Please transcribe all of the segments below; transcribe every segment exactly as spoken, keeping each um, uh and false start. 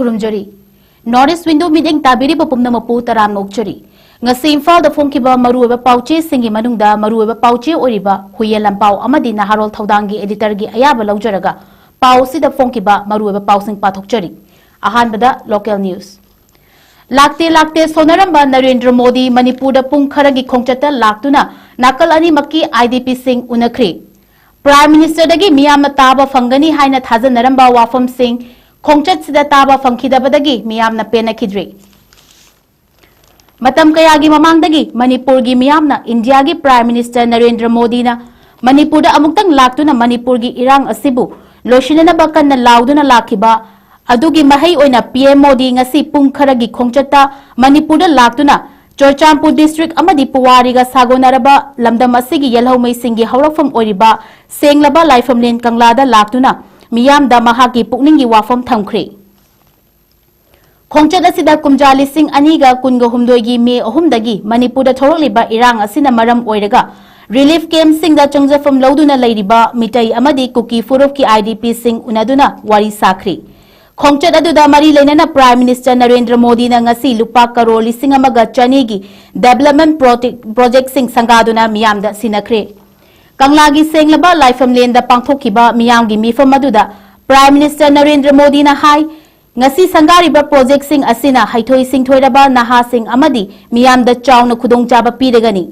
ꯈꯨꯔꯨꯝꯖꯔꯤ꯫ North East Window ꯃꯤꯠꯌꯦꯡ ꯇꯥꯕꯤꯔꯤꯕ ꯄꯨꯝꯅꯃꯛꯄꯨ ꯇꯔꯥꯝꯅ ꯑꯣꯛꯆꯔꯤ꯫ ꯉꯁꯤ ꯏꯝꯐꯥꯜꯗ ꯐꯣꯡꯈꯤꯕ ꯃꯔꯨꯑꯣꯏꯕ ꯄꯥꯎꯆꯦꯁꯤꯡꯒꯤ ꯃꯅꯨꯡꯗ ꯃꯔꯨꯑꯣꯏꯕ ꯄꯥꯎꯆꯦ ꯑꯣꯏꯔꯤꯕ ꯍꯨꯏꯌꯦꯟ ꯂꯥꯟꯄꯥꯎ ꯑꯃꯗꯤ ꯅꯍꯥꯔꯣꯜ ꯊꯧꯗꯥꯡꯒꯤ editorꯒꯤ ꯑꯌꯥꯕ ꯂꯧꯖꯔꯒ ꯄꯥꯎ ꯑꯁꯤꯗ ꯐꯣꯡꯈꯤꯕ ꯃꯔꯨꯑꯣꯏꯕ ꯄꯥꯎꯁꯤꯡ ꯄꯥꯊꯣꯛꯆꯔꯤ꯫ ꯑꯍꯥꯟꯕꯗ local news꯫ ꯂꯥꯛꯇꯦ ꯂꯥꯛꯇꯦ ꯁꯣꯟꯅꯔꯝꯕ ꯅꯔꯦꯟꯗ꯭ꯔ ꯃꯣꯗꯤ ꯃꯅꯤꯄꯨꯔꯗ ꯄꯨꯡ ꯈꯔꯒꯤ ꯈꯣꯡꯆꯠꯇ ꯂꯥꯛꯇꯨꯅ ꯅꯥꯀꯜ ꯑꯅꯤꯃꯛꯀꯤ IDPꯁꯤꯡ ꯎꯅꯈ꯭ꯔꯦ꯫ Prime Ministerꯗꯒꯤ ꯃꯤꯌꯥꯝꯅ ꯇꯥꯕ ꯐꯪꯒꯅꯤ ꯍꯥꯏꯅ ꯊꯥꯖꯅꯔꯝꯕ ꯋꯥꯐꯝꯁꯤꯡ ꯈꯣꯡꯆꯠꯁꯤꯗ ꯇꯥꯕ ꯐꯪꯈꯤꯗꯕꯗꯒꯤ ꯃꯤꯌꯥꯝꯅ ꯄꯦꯟꯅꯈꯤꯗ꯭ꯔꯦ꯫ ꯃꯇꯝ ꯀꯌꯥꯒꯤ ꯃꯃꯥꯡꯗꯒꯤ ꯃꯅꯤꯄꯨꯔꯒꯤ ꯃꯤꯌꯥꯝꯅ ꯏꯟꯗꯤꯌꯥꯒꯤ Prime Minister ꯅꯔꯦꯟꯗ꯭ꯔ ꯃꯣꯗꯤꯅ ꯃꯅꯤꯄꯨꯔꯗ ꯑꯃꯨꯛꯇꯪ ꯂꯥꯛꯇꯨꯅ ꯃꯅꯤꯄꯨꯔꯒꯤ ꯏꯔꯥꯡ ꯑꯁꯤꯕꯨ ꯂꯣꯏꯁꯤꯟꯅꯅꯕ ꯀꯟꯅ ꯂꯥꯎꯗꯨꯅ ꯂꯥꯛꯈꯤꯕ ꯑꯗꯨꯒꯤ ꯃꯍꯩ ꯑꯣꯏꯅ PM ꯃꯣꯗꯤ ꯉꯁꯤ ꯄꯨꯡ ꯈꯔꯒꯤ ꯈꯣꯡꯆꯠꯇ ꯃꯅꯤꯄꯨꯔꯗ ꯂꯥꯛꯇꯨꯅ ꯆꯨꯔꯆꯥꯟꯄꯨꯔ district ꯑꯃꯗꯤ ꯄꯨꯋꯥꯔꯤꯒ ꯁꯥꯒꯣꯟꯅꯔꯕ ꯂꯝꯗꯝ ꯑꯁꯤꯒꯤ ꯌꯦꯜꯍꯧꯃꯩꯁꯤꯡꯒꯤ ꯍꯧꯔꯛꯐꯝ ꯑꯣꯏꯔꯤꯕ ꯁꯦꯡꯂꯕ ꯂꯥꯏꯐꯝꯂꯦꯟ ꯀꯪꯂꯥꯗ ꯂꯥꯛꯇꯨꯅ ꯃꯤꯌꯥꯝꯗ ꯃꯍꯥꯛꯀꯤ ꯄꯨꯛꯅꯤꯡꯒꯤ ꯋꯥꯐꯝ ꯊꯝꯈ꯭ꯔꯦ꯫ ꯈꯣꯡꯆꯠ ꯑꯁꯤꯗ ꯀꯨꯝꯖꯥ ꯂꯤꯁꯤꯡ ꯑꯅꯤꯒ ꯀꯨꯟꯒ ꯍꯨꯝꯗꯣꯏꯒꯤ ꯃꯦ ꯑꯍꯨꯝꯗꯒꯤ ꯃꯅꯤꯄꯨꯔꯗ ꯊꯣꯛꯂꯛꯂꯤꯕ ꯏꯔꯥꯡ ꯑꯁꯤꯅ ꯃꯔꯝ ꯑꯣꯏꯔꯒ relief campꯁꯤꯡꯗ ꯆꯪꯖꯐꯝ ꯂꯧꯗꯨꯅ ꯂꯩꯔꯤꯕ ꯃꯤꯇꯩ ꯑꯃꯗꯤ ꯀꯨꯀꯤ ꯐꯨꯔꯨꯞꯀꯤ IDPꯁꯤꯡ ꯎꯅꯗꯨꯅ ꯋꯥꯔꯤ ꯁꯥꯈ꯭ꯔꯤ꯫ ꯈꯣꯡꯆꯠ ꯑꯗꯨꯗ ꯃꯔꯤ ꯂꯩꯅꯅ Prime Minister ꯅꯔꯦꯟꯗ꯭ꯔ ꯃꯣꯗꯤꯅ ꯉꯁꯤ ꯂꯨꯄꯥ ꯀꯔꯣꯔ ꯂꯤꯁꯤꯡ ꯑꯃꯒ ꯆꯅꯤꯒꯤ development project, projectꯁꯤꯡ ꯁꯪꯒꯥꯗꯨꯅ ꯃꯤꯌꯥꯝꯗ ꯁꯤꯟꯅꯈ꯭ꯔꯦ꯫ ꯀꯪꯂꯥꯒꯤ ꯁꯦꯡꯂꯕ ꯂꯥꯏꯐꯝꯂꯦꯟꯗ ꯄꯥꯡꯊꯣꯛꯈꯤꯕ ꯃꯤꯌꯥꯝꯒꯤ ꯃꯤꯐꯝ ꯑꯗꯨꯗ Prime Minister ꯅꯔꯦꯟꯗ꯭ꯔ ꯃꯣꯗꯤꯅ ꯍꯥꯏ, ꯉꯁꯤ ꯁꯪꯒꯥꯔꯤꯕ projectꯁꯤꯡ ꯑꯁꯤꯅ ꯍꯩꯊꯣꯏ ꯁꯤꯡꯊꯣꯏꯔꯕ ꯅꯍꯥꯁꯤꯡ ꯑꯃꯗꯤ ꯃꯤꯌꯥꯝꯗ ꯆꯥꯎꯅ ꯈꯨꯗꯣꯡꯆꯥꯕ ꯄꯤꯔꯒꯅꯤ꯫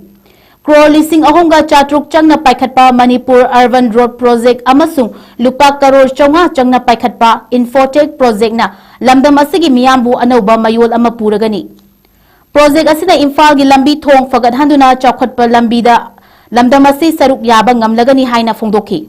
ꯀ꯭ꯔꯣꯔ ꯂꯤꯁꯤꯡ ꯑꯍꯨꯝꯒ ꯆꯥꯇ꯭ꯔꯨꯛ ꯆꯪꯅ ꯄꯥꯏꯈꯠꯄ ꯃꯅꯤꯄꯨꯔ Urban Road Project ꯑꯃꯁꯨꯡ ꯂꯨꯄꯥ ꯀꯔꯣꯔ ꯆꯥꯝꯃꯉꯥ ꯆꯪꯅ ꯄꯥꯏꯈꯠꯄ Infotech Projectꯅ ꯂꯝꯗꯝ ꯑꯁꯤꯒꯤ ꯃꯤꯌꯥꯝꯕꯨ ꯑꯅꯧꯕ ꯃꯌꯣꯜ ꯑꯃ ꯄꯨꯔꯒꯅꯤ꯫ Project ꯑꯁꯤꯅ ꯏꯝꯐꯥꯜꯒꯤ ꯂꯝꯕꯤ ꯊꯣꯡ ꯐꯒꯠꯍꯟꯗꯨꯅ ꯆꯥꯎꯈꯠꯄ ꯂꯝꯕꯤꯗ ꯂꯝꯗꯝ ꯑꯁꯤ ꯁꯔꯨꯛ ꯌꯥꯕ ꯉꯝꯂꯒꯅꯤ ꯍꯥꯏꯅ ꯐꯣꯡꯗꯣꯛꯈꯤ꯫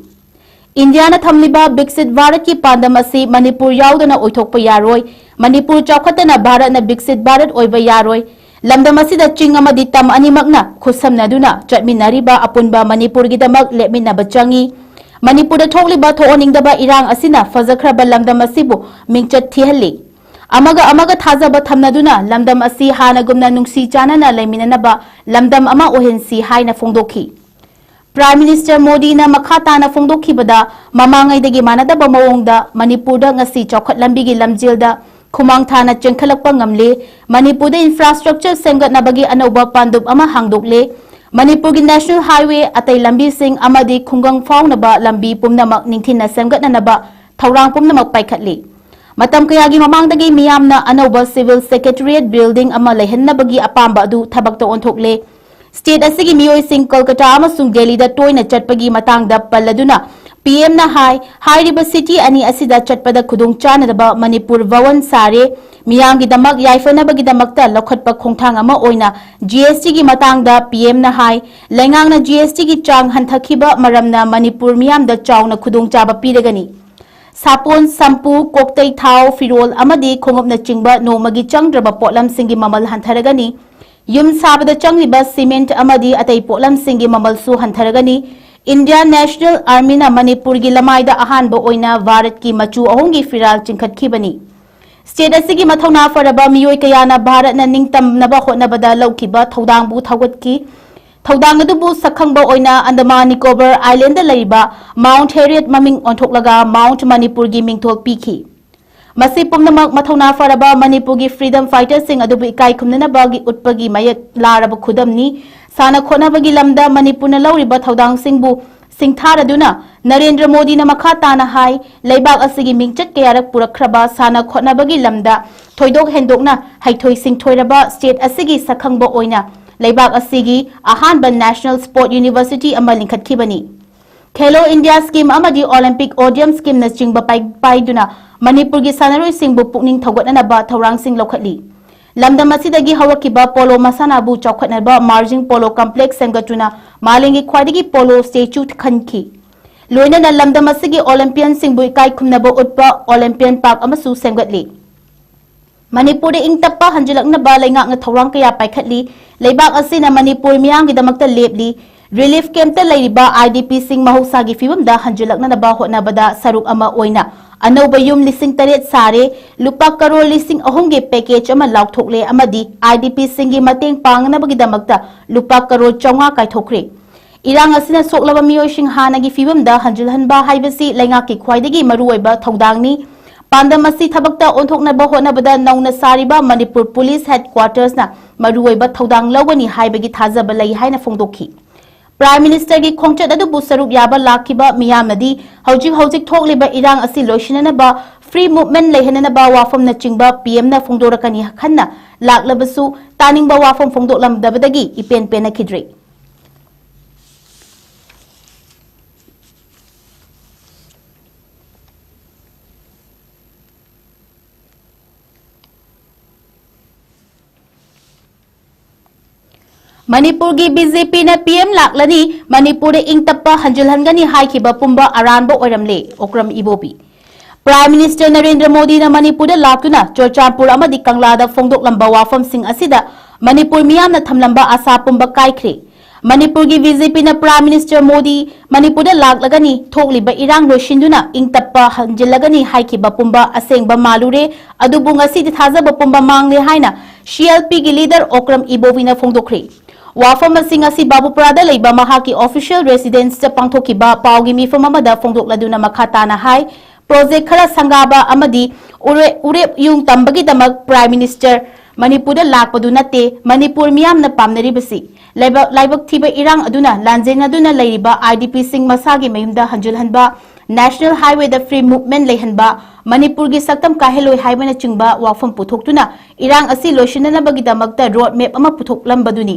ꯏꯟꯗꯤꯌꯥꯅ ꯊꯝꯂꯤꯕ ꯕꯤꯛꯁꯤꯠ ꯚꯥꯔꯠꯀꯤ ꯄꯥꯟꯗꯝ ꯑꯁꯤ ꯃꯅꯤꯄꯨꯔ ꯌꯥꯎꯗꯅ ꯑꯣꯏꯊꯣꯛꯄ ꯌꯥꯔꯣꯏ꯫ ꯃꯅꯤꯄꯨꯔ ꯆꯥꯎꯈꯠꯇꯅ ꯚꯥꯔꯠꯅ ꯕꯤꯛꯁꯤꯠ ꯚꯥꯔꯠ ꯑꯣꯏꯕ ꯌꯥꯔꯣꯏ꯫ ꯂꯝꯗꯝ ꯑꯁꯤꯗ ꯆꯤꯡ ꯑꯃꯗꯤ ꯇꯝ ꯑꯅꯤꯃꯛꯅ ꯈꯨꯠꯁꯝꯅꯗꯨꯅ ꯆꯠꯃꯤꯟꯅꯔꯤꯕ ꯑꯄꯨꯟꯕ ꯃꯅꯤꯄꯨꯔꯒꯤꯗꯃꯛ ꯂꯦꯞꯃꯤꯟꯅꯕ ꯆꯪꯏ꯫ ꯃꯅꯤꯄꯨꯔꯗ ꯊꯣꯛꯂꯤꯕ ꯊꯣꯛꯍꯟꯅꯤꯡꯗꯕ ꯏꯔꯥꯡ ꯑꯁꯤꯅ ꯐꯖꯈ꯭ꯔꯕ ꯂꯝꯗꯝ ꯑꯁꯤꯕꯨ ꯃꯤꯡꯆꯠ ꯊꯤꯍꯜꯂꯤ꯫ ꯑꯃꯒ ꯑꯃꯒ ꯊꯥꯖꯕ ꯊꯝꯅꯗꯨꯅ ꯂꯝꯗꯝ ꯑꯁꯤ ꯍꯥꯟꯅꯒꯨꯝꯅ ꯅꯨꯡꯁꯤ ꯆꯥꯟꯅꯅ ꯂꯩꯃꯤꯟꯅꯅꯕ ꯂꯝꯗꯝ ꯑꯃ ꯑꯣꯏꯍꯟꯁꯤ ꯍꯥꯏꯅ ꯐꯣꯡꯗꯣꯛꯈꯤ꯫ Prime Minister ꯃꯣꯗꯤꯅ ꯃꯈꯥ ꯇꯥꯅ ꯐꯣꯡꯗꯣꯛꯈꯤꯕꯗ, ꯃꯃꯥꯡꯉꯩꯗꯒꯤ ꯃꯥꯟꯅꯗꯕ ꯃꯑꯣꯡꯗ ꯃꯅꯤꯄꯨꯔꯗ ꯉꯁꯤ ꯆꯥꯎꯈꯠ ꯂꯝꯕꯤꯒꯤ ꯂꯝꯖꯦꯜꯗ ꯈꯨꯃꯥꯡ ꯊꯥꯅ ꯆꯦꯟꯈꯠꯂꯛꯄ ꯉꯝꯂꯦ꯫ ꯃꯅꯤꯄꯨꯔꯗ infrastructure ꯁꯦꯝꯒꯠꯅꯕꯒꯤ ꯑꯅꯧꯕ ꯄꯥꯟꯗꯨꯞ ꯑꯃ ꯍꯥꯡꯗꯣꯛꯂꯦ꯫ ꯃꯅꯤꯄꯨꯔꯒꯤ national highway, ꯑꯇꯩ ꯂꯝꯕꯤꯁꯤꯡ ꯑꯃꯗꯤ ꯈꯨꯡꯒꯪ ꯐꯥꯎꯅꯕ ꯂꯝꯕꯤ ꯄꯨꯝꯅꯃꯛ ꯅꯤꯡꯊꯤꯅ ꯁꯦꯝꯒꯠꯅꯅꯕ ꯊꯧꯔꯥꯡ ꯄꯨꯝꯅꯃꯛ ꯄꯥꯏꯈꯠꯂꯤ꯫ ꯃꯇꯝ ꯀꯌꯥꯒꯤ ꯃꯃꯥꯡꯗꯒꯤ ꯃꯤꯌꯥꯝꯅ ꯑꯅꯧꯕ civil secretariat building ꯑꯃ ꯂꯩꯍꯟꯅꯕꯒꯤ ꯑꯄꯥꯝꯕ ꯑꯗꯨ ꯊꯕꯛꯇ ꯑꯣꯟꯊꯣꯛꯂꯦ꯫ State ꯑꯁꯤꯒꯤ ꯃꯤꯑꯣꯏꯁꯤꯡ ꯀꯜꯀꯇꯥ ꯑꯃꯁꯨꯡ ꯗꯦꯜꯂꯤꯗ ꯇꯣꯏꯅ ꯆꯠꯄꯒꯤ ꯃꯇꯥꯡꯗ ꯄꯜꯂꯗꯨꯅ, ꯄꯤ ꯑꯦꯝꯅ ꯍꯥꯏ, ꯍꯥꯏꯔꯤꯕ city ꯑꯅꯤ ꯑꯁꯤꯗ ꯆꯠꯄꯗ ꯈꯨꯗꯣꯡꯆꯥꯅꯗꯕ ꯃꯅꯤꯄꯨꯔ ꯚꯋꯟ ꯁꯥꯔꯦ꯫ ꯃꯤꯌꯥꯝꯒꯤꯗꯃꯛ ꯌꯥꯏꯐꯅꯕꯒꯤꯗꯃꯛꯇ ꯂꯧꯈꯠꯄ ꯈꯣꯡꯊꯥꯡ ꯑꯃ ꯑꯣꯏꯅ ꯖꯤ ꯑꯦꯁ ꯇꯤꯒꯤ ꯃꯇꯥꯡꯗ ꯄꯤ ꯑꯦꯝꯅ ꯍꯥꯏ, ꯂꯩꯉꯥꯛꯅ ꯖꯤ ꯑꯦꯁ ꯇꯤꯒꯤ ꯆꯥꯡ ꯍꯟꯊꯈꯤꯕ ꯃꯔꯝꯅ ꯃꯅꯤꯄꯨꯔ ꯃꯤꯌꯥꯝꯗ ꯆꯥꯎꯅ ꯈꯨꯗꯣꯡꯆꯥꯕ ꯄꯤꯔꯒꯅꯤ꯫ ꯁꯥꯄꯣꯟ, ꯁꯝꯄꯨ, ꯀꯣꯛꯇꯩ ꯊꯥꯎ, ꯐꯤꯔꯣꯜ ꯑꯃꯗꯤ ꯈꯣꯡꯎꯞꯅꯆꯤꯡꯕ ꯅꯣꯡꯃꯒꯤ ꯆꯪꯗ꯭ꯔꯕ ꯄꯣꯠꯂꯝꯁꯤꯡꯒꯤ ꯃꯃꯜ ꯍꯟꯊꯔꯒꯅꯤ꯫ ꯌꯨꯝ ꯁꯥꯕꯗ ꯆꯪꯂꯤꯕ cement ꯑꯃꯗꯤ ꯑꯇꯩ ꯄꯣꯠꯂꯝꯁꯤꯡꯒꯤ ꯃꯃꯜꯁꯨ ꯍꯟꯊꯔꯒꯅꯤ꯫ Indian National Armyꯅ ꯃꯅꯤꯄꯨꯔꯒꯤ ꯂꯃꯥꯏꯗ ꯑꯍꯥꯟꯕ ꯑꯣꯏꯅ ꯚꯥꯔꯠꯀꯤ ꯃꯆꯨ ꯑꯍꯨꯝꯒꯤ ꯐꯤꯔꯥꯜ ꯆꯤꯡꯈꯠꯈꯤꯕꯅꯤ꯫ State ꯑꯁꯤꯒꯤ ꯃꯊꯧꯅꯥ ꯐꯔꯕ ꯃꯤꯑꯣꯏ ꯀꯌꯥꯅ ꯚꯥꯔꯠꯅ ꯅꯤꯡꯇꯝꯅꯕ ꯍꯣꯠꯅꯕꯗ ꯂꯧꯈꯤꯕ ꯊꯧꯗꯥꯡꯕꯨ ꯊꯧꯒꯠꯈꯤ꯫ ꯊꯧꯗꯥꯡ ꯑꯗꯨꯕꯨ ꯁꯛꯈꯪꯕ ꯑꯣꯏꯅ ꯑꯟꯗꯃꯥꯟ ꯅꯤꯀꯣꯕꯔ Islandꯗ ꯂꯩꯔꯤꯕ Mount Harriet ꯃꯃꯤꯡ ꯑꯣꯟꯊꯣꯛꯂꯒ Mount ꯃꯅꯤꯄꯨꯔꯒꯤ ꯃꯤꯡꯊꯣꯜ ꯄꯤꯈꯤ꯫ ꯃꯁꯤ ꯄꯨꯝꯅꯃꯛ ꯃꯊꯧꯅꯥ ꯐꯔꯕ ꯃꯅꯤꯄꯨꯔꯒꯤ freedom fighterꯁꯤꯡ ꯑꯗꯨꯕꯨ ꯏꯀꯥꯏ ꯈꯨꯝꯅꯅꯕꯒꯤ ꯎꯠꯄꯒꯤ ꯃꯌꯦꯛ ꯂꯥꯔꯕ ꯈꯨꯗꯝꯅꯤ꯫ ꯁꯥꯟꯅ ꯈꯣꯠꯅꯕꯒꯤ ꯂꯝꯗ ꯃꯅꯤꯄꯨꯔꯅ ꯂꯧꯔꯤꯕ ꯊꯧꯗꯥꯡꯁꯤꯡꯕꯨ ꯁꯤꯡꯊꯥꯔꯗꯨꯅ ꯅꯔꯦꯟꯗ꯭ꯔ ꯃꯣꯗꯤꯅ ꯃꯈꯥ ꯇꯥꯅ ꯍꯥꯏ, ꯂꯩꯕꯥꯛ ꯑꯁꯤꯒꯤ ꯃꯤꯡꯆꯠ ꯀꯌꯥꯔꯛ ꯄꯨꯔꯛꯈ꯭ꯔꯕ ꯁꯥꯟꯅ ꯈꯣꯠꯅꯕꯒꯤ ꯂꯝꯗ ꯊꯣꯏꯗꯣꯛ ꯍꯦꯟꯗꯣꯛꯅ ꯍꯩꯊꯣꯏ ꯁꯤꯡꯊꯣꯏꯔꯕ state ꯑꯁꯤꯒꯤ ꯁꯛꯈꯪꯕ ꯑꯣꯏꯅ ꯂꯩꯕꯥꯛ ꯑꯁꯤꯒꯤ ꯑꯍꯥꯟꯕ national sport university ꯑꯃ ꯂꯤꯡꯈꯠꯈꯤꯕꯅꯤ꯫ ꯈꯦꯂꯣ ꯏꯟꯗꯤꯌꯥ scheme ꯑꯃꯗꯤ Olympic Odeum schemeꯅꯆꯤꯡꯕ ꯄꯥꯏ-, ꯄꯥꯏꯗꯨꯅ ꯃꯅꯤꯄꯨꯔꯒꯤ ꯁꯥꯟꯅꯔꯣꯏꯁꯤꯡꯕꯨ ꯄꯨꯛꯅꯤꯡ ꯊꯧꯒꯠꯅꯅꯕ ꯊꯧꯔꯥꯡꯁꯤꯡ ꯂꯧꯈꯠꯂꯤ꯫ ꯂꯝꯗꯝ ꯑꯁꯤꯗꯒꯤ ꯍꯧꯔꯛꯈꯤꯕ ꯄꯣꯂꯣ ꯃꯁꯥꯟꯅꯕꯨ ꯆꯥꯎꯈꯠꯅꯕ Marging Polo Complex ꯁꯦꯝꯒꯠꯇꯨꯅ ꯃꯥꯂꯦꯝꯒꯤ ꯈ꯭ꯋꯥꯏꯗꯒꯤ ꯄꯣꯂꯣ statue ꯈꯟꯈꯤ꯫ ꯂꯣꯏꯅꯅ ꯂꯝꯗꯝ ꯑꯁꯤꯒꯤ Olympianꯁꯤꯡꯕꯨ ꯏꯀꯥꯏ ꯈꯨꯝꯅꯕ ꯎꯠꯄ Olympian Park ꯑꯃꯁꯨ ꯁꯦꯝꯒꯠꯂꯤ꯫ ꯃꯅꯤꯄꯨꯔꯗ ꯏꯪ ꯇꯞꯄ ꯍꯟꯖꯤꯜꯂꯛꯅꯕ ꯂꯩꯉꯥꯛꯅ ꯊꯧꯔꯥꯡ ꯀꯌꯥ ꯄꯥꯏꯈꯠꯂꯤ꯫ ꯂꯩꯕꯥꯛ ꯑꯁꯤꯅ ꯃꯅꯤꯄꯨꯔ ꯃꯤꯌꯥꯝꯒꯤꯗꯃꯛꯇ ꯂꯦꯞꯂꯤ꯫ Relief campꯇ ꯂꯩꯔꯤꯕ IDPꯁꯤꯡ ꯃꯍꯧꯁꯥꯒꯤ ꯐꯤꯕꯝꯗ ꯍꯟꯖꯤꯜꯂꯛꯅꯅꯕ ꯍꯣꯠꯅꯕꯗ ꯁꯔꯨꯛ ꯑꯃ ꯑꯣꯏꯅ ꯑꯅꯧꯕ ꯌꯨꯝ ꯂꯤꯁꯤꯡ ꯇꯔꯦꯠ ꯁꯥꯔꯦ, ꯂꯨꯄꯥ ꯀꯔꯣꯔ ꯂꯤꯁꯤꯡ ꯑꯍꯨꯝꯒꯤ package ꯑꯃ ꯂꯥꯎꯊꯣꯛꯂꯦ ꯑꯃꯗꯤ IDPꯁꯤꯡꯒꯤ ꯃꯇꯦꯡ ꯄꯥꯡꯅꯕꯒꯤꯗꯃꯛꯇ ꯂꯨꯄꯥ ꯀꯔꯣꯔ ꯆꯥꯝꯃꯉꯥ ꯀꯥꯏꯊꯣꯛꯈ꯭ꯔꯦ꯫ ꯏꯔꯥꯡ ꯑꯁꯤꯅ ꯁꯣꯛꯂꯕ ꯃꯤꯑꯣꯏꯁꯤꯡ ꯍꯥꯟꯅꯒꯤ ꯐꯤꯕꯝꯗ ꯍꯟꯖꯤꯜꯍꯟꯕ ꯍꯥꯏꯕꯁꯤ ꯂꯩꯉꯥꯛꯀꯤ ꯈ꯭ꯋꯥꯏꯗꯒꯤ ꯃꯔꯨꯑꯣꯏꯕ ꯊꯧꯗꯥꯡꯅꯤ꯫ ꯄꯥꯟꯗꯝ ꯑꯁꯤ ꯊꯕꯛꯇ ꯑꯣꯟꯊꯣꯛꯅꯕ ꯍꯣꯠꯅꯕꯗ ꯅꯧꯅ ꯁꯥꯔꯤꯕ ꯃꯅꯤꯄꯨꯔ ꯄꯨꯂꯤꯁ ꯍꯦꯗꯀ꯭ꯋꯥꯇꯔꯁꯅ ꯃꯔꯨꯑꯣꯏꯕ ꯊꯧꯗꯥꯡ ꯂꯧꯒꯅꯤ ꯍꯥꯏꯕꯒꯤ ꯊꯥꯖꯕ ꯂꯩ ꯍꯥꯏꯅ ꯐꯣꯡꯗꯣꯛꯈꯤ꯫ ꯄ꯭ꯔꯥꯏꯝ ꯃꯤꯅꯤꯁꯇꯔꯒꯤ ꯈꯣꯡꯆꯠ ꯑꯗꯨꯕꯨ ꯁꯔꯨꯛ ꯌꯥꯕ ꯂꯥꯛꯈꯤꯕ ꯃꯤꯌꯥꯝꯅꯗꯤ ꯍꯧꯖꯤꯛ ꯍꯧꯖꯤꯛ ꯊꯣꯛꯂꯤꯕ ꯏꯔꯥꯡ ꯑꯁꯤ ꯂꯣꯏꯁꯤꯟꯅꯅꯕ, ꯐ꯭ꯔꯤ ꯃꯨꯚꯃꯦꯟꯠ ꯂꯩꯍꯟꯅꯅꯕ ꯋꯥꯐꯝꯅꯆꯤꯡꯕ ꯄꯤ ꯑꯦꯝꯅ ꯐꯣꯡꯗꯣꯔꯛꯀꯅꯤ ꯈꯟꯅ ꯂꯥꯛꯂꯕꯁꯨ, ꯇꯥꯅꯤꯡꯕ ꯋꯥꯐꯝ ꯐꯣꯡꯗꯣꯛꯂꯝꯗꯕꯗꯒꯤ ꯏꯄꯦꯟ ꯄꯦꯟꯅꯈꯤꯗ꯭ꯔꯤ꯫ ꯃꯅꯤꯄꯨꯔꯒꯤ ꯕꯤ ꯖꯦ ꯄꯤꯅ ꯄꯤ ꯑꯦꯝ ꯂꯥꯛꯂꯅꯤ, ꯃꯅꯤꯄꯨꯔꯗ ꯏꯪ ꯇꯞꯄ ꯍꯟꯖꯤꯜꯍꯟꯒꯅꯤ ꯍꯥꯏꯈꯤꯕ ꯄꯨꯝꯕ ꯑꯔꯥꯟꯕ ꯑꯣꯏꯔꯝꯂꯦ, ꯑꯣꯀ꯭ꯔꯝ ꯏꯕꯣꯕꯤ꯫ ꯄ꯭ꯔꯥꯏꯝ ꯃꯤꯅꯤꯁꯇꯔ ꯅꯔꯦꯟꯗ꯭ꯔ ꯃꯣꯗꯤꯅ ꯃꯅꯤꯄꯨꯔꯗ ꯂꯥꯛꯇꯨꯅ ꯆꯨꯔꯆꯥꯟꯄꯨꯔ ꯑꯃꯗꯤ ꯀꯪꯂꯥꯗ ꯐꯣꯡꯗꯣꯛꯂꯝꯕ ꯋꯥꯐꯝꯁꯤꯡ ꯑꯁꯤꯗ ꯃꯅꯤꯄꯨꯔ ꯃꯤꯌꯥꯝꯅ ꯊꯝꯂꯝꯕ ꯑꯥꯁꯥ ꯄꯨꯝꯕ ꯀꯥꯏꯈ꯭ꯔꯦ꯫ ꯃꯅꯤꯄꯨꯔꯒꯤ ꯕꯤ ꯖꯦ ꯄꯤꯅ ꯄ꯭ꯔꯥꯏꯝ ꯃꯤꯅꯤꯁꯇꯔ ꯃꯣꯗꯤ ꯃꯅꯤꯄꯨꯔꯗ ꯂꯥꯛꯂꯒꯅꯤ, ꯊꯣꯛꯂꯤꯕ ꯏꯔꯥꯡ ꯂꯣꯏꯁꯤꯟꯗꯨꯅ ꯏꯪ ꯇꯞꯄ ꯍꯟꯖꯤꯜꯂꯒꯅꯤ ꯍꯥꯏꯈꯤꯕ ꯄꯨꯝꯕ ꯑꯁꯦꯡꯕ ꯃꯥꯜꯂꯨꯔꯦ, ꯑꯗꯨꯕꯨ ꯉꯁꯤꯗꯤ ꯊꯥꯖꯕ ꯄꯨꯝꯕ ꯃꯥꯡꯂꯦ ꯍꯥꯏꯅ ꯁꯤ ꯑꯦꯜ ꯄꯤꯒꯤ ꯂꯤꯗꯔ ꯑꯣꯀ꯭ꯔꯝ ꯏꯕꯣꯕꯤꯅ ꯐꯣꯡꯗꯣꯛꯈ꯭ꯔꯦ꯫ ꯋꯥꯐꯝ ꯑꯁꯤꯡ ꯑꯁꯤ ꯕꯥꯕꯨꯄꯨꯔꯥꯗ ꯂꯩꯕ ꯃꯍꯥꯛꯀꯤ ꯑꯣꯐꯤꯁꯤꯌꯦꯜ ꯔꯦꯁꯤꯗꯦꯟꯁꯇ ꯄꯥꯡꯊꯣꯛꯈꯤꯕ ꯄꯥꯎꯒꯤ ꯃꯤꯐꯝ ꯑꯃꯗ ꯐꯣꯡꯗꯣꯛꯂꯗꯨꯅ ꯃꯈꯥ ꯇꯥꯅ ꯍꯥꯏ, ꯄ꯭ꯔꯣꯖꯦꯛ ꯈꯔ ꯁꯪꯒꯥꯕ ꯑꯃꯗꯤ ꯎꯔꯦ-, ꯎꯔꯦꯞ ꯎꯌꯨꯡ ꯇꯝꯕꯒꯤꯗꯃꯛ ꯄ꯭ꯔꯥꯏꯝ ꯃꯤꯅꯤꯁꯇꯔ ꯃꯅꯤꯄꯨꯔꯗ ꯂꯥꯛꯄꯗꯨ ꯅꯠꯇꯦ꯫ ꯃꯅꯤꯄꯨꯔ ꯃꯤꯌꯥꯝꯅ ꯄꯥꯝꯅꯔꯤꯕꯁꯤ ꯂꯥꯏꯕꯛ, ꯂꯥꯏꯕꯛ ꯊꯤꯕ ꯏꯔꯥꯡ ꯑꯗꯨꯅ ꯂꯥꯟꯖꯦꯟꯅꯗꯨꯅ ꯂꯩꯔꯤꯕ ꯑꯥꯏ ꯗꯤ ꯄꯤꯁꯤꯡ ꯃꯁꯥꯒꯤ ꯃꯌꯨꯝꯗ ꯍꯟꯖꯤꯜꯍꯟꯕ, ꯅꯦꯁꯅꯦꯜ ꯍꯥꯏꯋꯦꯗ ꯐ꯭ꯔꯤ ꯃꯨꯚꯃꯦꯟꯠ ꯂꯩꯍꯟꯕ, ꯃꯅꯤꯄꯨꯔꯒꯤ ꯁꯛꯇꯝ ꯀꯥꯏꯍꯜꯂꯣꯏ ꯍꯥꯏꯕꯅꯆꯤꯡꯕ ꯋꯥꯐꯝ ꯄꯨꯊꯣꯛꯇꯨꯅ ꯏꯔꯥꯡ ꯑꯁꯤ ꯂꯣꯏꯁꯤꯟꯅꯅꯕꯒꯤꯗꯃꯛꯇ ꯔꯣꯗ ꯃꯦꯞ ꯑꯃ ꯄꯨꯊꯣꯛꯂꯝꯕꯗꯨꯅꯤ꯫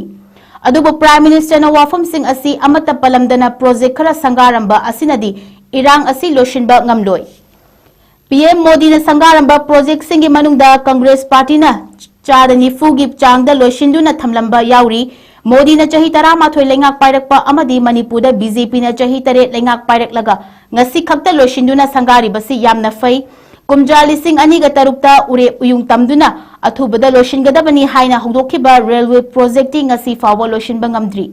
ꯑꯗꯨꯕꯨ ꯄ꯭ꯔꯥꯏꯝ ꯃꯤꯅꯤꯁꯇꯔꯅ ꯋꯥꯐꯝꯁꯤꯡ ꯑꯁꯤ ꯑꯃꯠꯇ ꯄꯜꯂꯝꯗꯅ ꯄ꯭ꯔꯣꯖꯦꯛ ꯈꯔ ꯁꯪꯒꯥꯔꯝꯕ ꯑꯁꯤꯅꯗꯤ ꯏꯔꯥꯡ ꯑꯁꯤ ꯂꯣꯏꯁꯤꯟꯕ ꯉꯝꯂꯣꯏ꯫ ꯄꯤ ꯑꯦꯝ ꯃꯣꯗꯤꯅ ꯁꯪꯒꯥꯔꯝꯕ ꯄ꯭ꯔꯣꯖꯦꯛꯁꯤꯡꯒꯤ ꯃꯅꯨꯡꯗ ꯀꯪꯒ꯭ꯔꯦꯁ ꯄꯥꯔꯇꯤꯅ ꯆꯥꯗ ꯅꯤꯐꯨꯒꯤ ꯆꯥꯡꯗ ꯂꯣꯏꯁꯤꯟꯗꯨꯅ ꯊꯝꯂꯝꯕ ꯌꯥꯎꯔꯤ꯫ ꯃꯣꯗꯤꯅ ꯆꯍꯤ ꯇꯔꯥꯃꯥꯊꯣꯏ ꯂꯩꯉꯥꯛ ꯄꯥꯏꯔꯛꯄ ꯑꯃꯗꯤ ꯃꯅꯤꯄꯨꯔꯗ ꯕꯤ ꯖꯦ ꯄꯤꯅ ꯆꯍꯤ ꯇꯔꯦꯠ ꯂꯩꯉꯥꯛ ꯄꯥꯏꯔꯛꯂꯒ ꯉꯁꯤ ꯈꯛꯇ ꯂꯣꯏꯁꯤꯟꯗꯨꯅ ꯁꯪꯒꯥꯔꯤꯕꯁꯤ ꯌꯥꯝꯅ ꯐꯩ꯫ ꯀꯨꯝꯖꯥ ꯂꯤꯁꯤꯡ ꯑꯅꯤꯒ ꯇꯔꯨꯛꯇ ꯎꯔꯦꯞ ꯎꯌꯨꯡ ꯇꯝꯗꯨꯅ ꯑꯊꯨꯕꯗ ꯂꯣꯏꯁꯤꯟꯒꯗꯕꯅꯤ ꯍꯥꯏꯅ ꯍꯧꯗꯣꯛꯈꯤꯕ ꯔꯦꯜꯋꯦ ꯄ꯭ꯔꯣꯖꯦꯛꯇꯤ ꯉꯁꯤ ꯐꯥꯎꯕ ꯂꯣꯏꯁꯤꯟꯕ ꯉꯝꯗ꯭ꯔꯤ꯫